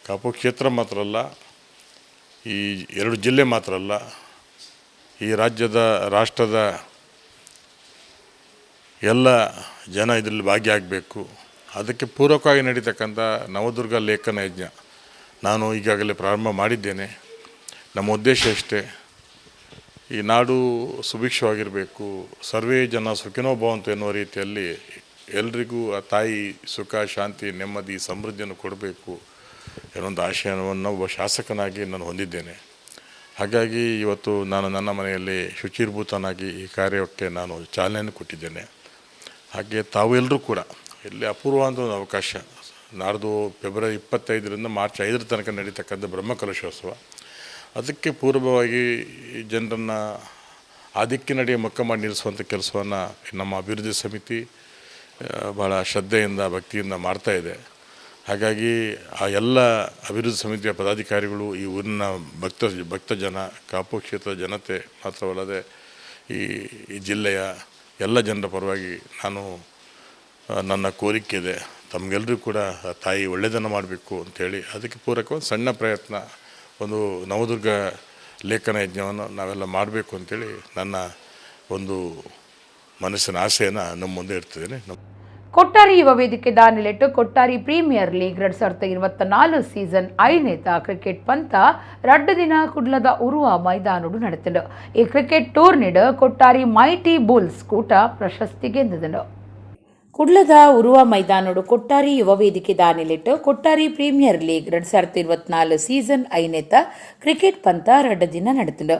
ಕಾಪು ಕ್ಷೇತ್ರ ಮಾತ್ರ ಅಲ್ಲ, ಈ ಎರಡು ಜಿಲ್ಲೆ ಮಾತ್ರ ಅಲ್ಲ, ಈ ರಾಜ್ಯದ ರಾಷ್ಟ್ರದ ಎಲ್ಲ ಜನ ಇದರಲ್ಲಿ ಭಾಗಿಯಾಗಬೇಕು. ಅದಕ್ಕೆ ಪೂರಕವಾಗಿ ನಡೀತಕ್ಕಂಥ ನವದುರ್ಗ ಲೇಖನ ಯಜ್ಞ ನಾನು ಈಗಾಗಲೇ ಪ್ರಾರಂಭ ಮಾಡಿದ್ದೇನೆ. ನಮ್ಮ ಉದ್ದೇಶ ಅಷ್ಟೇ, ಈ ನಾಡು ಸುಭಿಕ್ಷವಾಗಿರಬೇಕು, ಸರ್ವೇ ಜನ ಸುಖಿನೋ ಭವಂತು ಎನ್ನುವ ರೀತಿಯಲ್ಲಿ ಎಲ್ರಿಗೂ ಆ ತಾಯಿ ಸುಖ, ಶಾಂತಿ, ನೆಮ್ಮದಿ, ಸಮೃದ್ಧಿಯನ್ನು ಕೊಡಬೇಕು ಎನ್ನುವಂಥ ಆಶಯವನ್ನು ಒಬ್ಬ ಶಾಸಕನಾಗಿ ನಾನು ಹೊಂದಿದ್ದೇನೆ. ಹಾಗಾಗಿ ಇವತ್ತು ನಾನು ನನ್ನ ಮನೆಯಲ್ಲಿ ಶುಚಿರ್ಭೂತನಾಗಿ ಈ ಕಾರ್ಯಕ್ಕೆ ನಾನು ಚಾಲನೆಯನ್ನು ಕೊಟ್ಟಿದ್ದೇನೆ. ಹಾಗೆ ತಾವು ಎಲ್ಲರೂ ಕೂಡ ಇಲ್ಲಿ ಅಪೂರ್ವ ಅಂತ ಒಂದು ಅವಕಾಶ, ನಾಡ್ದು ಫೆಬ್ರವರಿ 25ರಿಂದ ಮಾರ್ಚ್ 5ರ ತನಕ ನಡೀತಕ್ಕಂಥ ಬ್ರಹ್ಮಕಲಶೋತ್ಸವ, ಅದಕ್ಕೆ ಪೂರ್ವವಾಗಿ ಜನರನ್ನು ಆ ದಿಕ್ಕಿನಡೆಗೆ ಮೊಕ್ಕ ಮಾಡಿ ನಿಲ್ಲಿಸುವಂಥ ಕೆಲಸವನ್ನು ನಮ್ಮ ಅಭಿವೃದ್ಧಿ ಸಮಿತಿ ಭಾಳ ಶ್ರದ್ಧೆಯಿಂದ ಭಕ್ತಿಯಿಂದ ಮಾಡ್ತಾಯಿದೆ. ಹಾಗಾಗಿ ಆ ಎಲ್ಲ ಅಭಿವೃದ್ಧಿ ಸಮಿತಿಯ ಪದಾಧಿಕಾರಿಗಳು, ಈ ಊರಿನ ಭಕ್ತ ಜನ, ಕಾಪು ಕ್ಷೇತ್ರದ ಜನತೆ ಮಾತ್ರವಲ್ಲದೆ ಈ ಜಿಲ್ಲೆಯ ಎಲ್ಲ ಜನರ ಪರವಾಗಿ ನಾನು ನನ್ನ ಕೋರಿಕೆ ಇದೆ, ತಮಗೆಲ್ಲರೂ ಕೂಡ ತಾಯಿ ಒಳ್ಳೆಯದನ್ನು ಮಾಡಬೇಕು ಅಂಥೇಳಿ ಅದಕ್ಕೆ ಪೂರಕವಾಗಿ ಸಣ್ಣ ಪ್ರಯತ್ನ ಒಂದು ನವದುರ್ಗ ಲೇಖನ ಯಜ್ಞವನ್ನು ನಾವೆಲ್ಲ ಮಾಡಬೇಕು ಅಂಥೇಳಿ ನನ್ನ ಒಂದು ಮನಸ್ಸಿನ ಆಸೆಯನ್ನು ನಮ್ಮ ಮುಂದೆ ಇಡ್ತಿದ್ದೇನೆ. ಕೊಟ್ಟಾರಿ ಯುವ ವೇದಿಕೆ ದಾನಿಲೆಟ್ಟು ಕೊಟ್ಟಾರಿ premier league 2024 season 5ನೇತ cricket ಪಂತ 2 ದಿನ ಕುಡ್ಲದ ಉರುವ ಮೈದಾನಡು ನಡೆತಂಡು. ಈ ಕ್ರಿಕೆಟ್ ಟೂರ್ನಿಡ್ ಕೊಟ್ಟಾರಿ ಮೈಟಿ ಬುಲ್ಸ್ ಕೂಟ ಪ್ರಶಸ್ತಿ ಗೆದ್ದಿದನು. ಕುಡ್ಲದ ಉರುವ ಮೈದಾನಡು ಕೊಟ್ಟಾರಿ ಯುವ ವೇದಿಕೆ ದಾನಿಲೆಟ್ಟು ಕೊಟ್ಟಾರಿ premier league 2024 season 5ನೇತ cricket ಪಂತ 2 ದಿನ ನಡೆತಂಡು.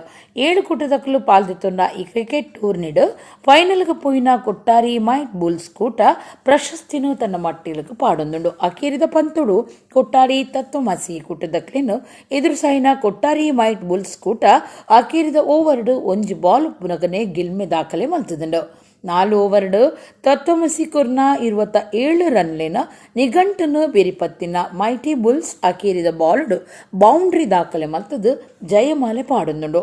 7 ಕೂಟದಕ್ಕಲು ಪಾಲ್ದಿತ್ತೊಂಡ ಈ ಕ್ರಿಕೆಟ್ ಟೂರ್ನಿಡ್ ಫೈನಲ್ಗೆ ಪೋಯಿನ ಕೊಟ್ಟಾರಿ ಮೈಟ್ ಬುಲ್ಸ್ ಕೂಟ ಪ್ರಶಸ್ತಿನೂ ತನ್ನ ಮಟ್ಟಿಲಕ್ಕೆ ಪಾಡೊಂದುಂಡು. ಅಕೇರಿದ ಪಂತುಡು ಕೊಟ್ಟಾರಿ ತತ್ವಮಸಿ ಕೂಟದಕ್ಲಿನು ಎದುರುಸಾಯಿನ ಕೊಟ್ಟಾರಿ ಮೈಟ್ ಬುಲ್ಸ್ ಕೂಟ ಅಕೇರಿದ ಓವರ್ಡು 1 ಬಾಲ್ ಪುನಗನೆ ಗಿಲ್ಮೆ ದಾಖಲೆ ಮಲ್ತದುಂಡು. 4 ಓವರ್ಡು ತತ್ವಮಸಿ ಕೊರ್ನ 27 ರನ್ಲೇನ ನಿಘಂಟನು ಬೆರಿಪತ್ತಿನ ಮೈಟಿ ಬುಲ್ಸ್ ಅಕೇರಿದ ಬಾಲ್ಡು ಬೌಂಡ್ರಿ ದಾಖಲೆ ಮಲ್ತದು ಜಯಮಾಲೆ ಪಾಡೊಂದುಂಡು.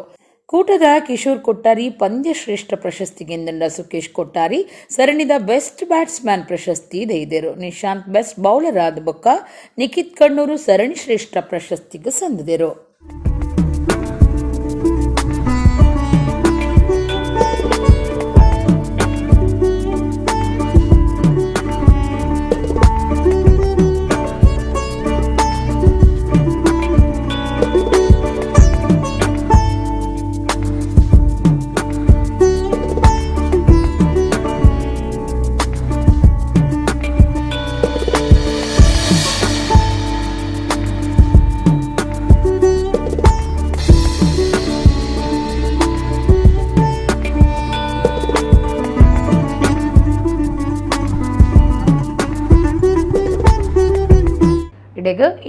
ಕೂಟದ ಕಿಶೋರ್ ಕೊಟ್ಟಾರಿ ಪಂದ್ಯ ಶ್ರೇಷ್ಠ ಪ್ರಶಸ್ತಿಗೆಂದಂಡ ಸುಕೇಶ್ ಕೊಟ್ಟಾರಿ ಸರಣಿದ ಬೆಸ್ಟ್ ಬ್ಯಾಟ್ಸ್ಮ್ಯಾನ್ ಪ್ರಶಸ್ತಿ ದೆಯ್ದರು. ನಿಶಾಂತ್ ಬೆಸ್ಟ್ ಬೌಲರ್ ಆದ ಬೊಕ್ಕ ನಿಖಿತ್ ಕಣ್ಣೂರು ಸರಣಿ ಶ್ರೇಷ್ಠ ಪ್ರಶಸ್ತಿಗೆ ಸಂದಿದರು.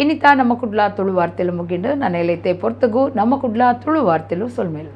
ಇನಿತಾ ನಮ್ಮ ಕುಡ್ಲ ತುಳು ವಾರ್ತೆಲು ಮುಗಿಂಡು. ನನ್ನ ಎಲೈತೆ ಪೊರ್ತಗು ನಮ್ಮ ಕುಡ್ಲ ತುಳು ವಾರ್ತೆಲು ಸೊಲ್ಮೇಲು.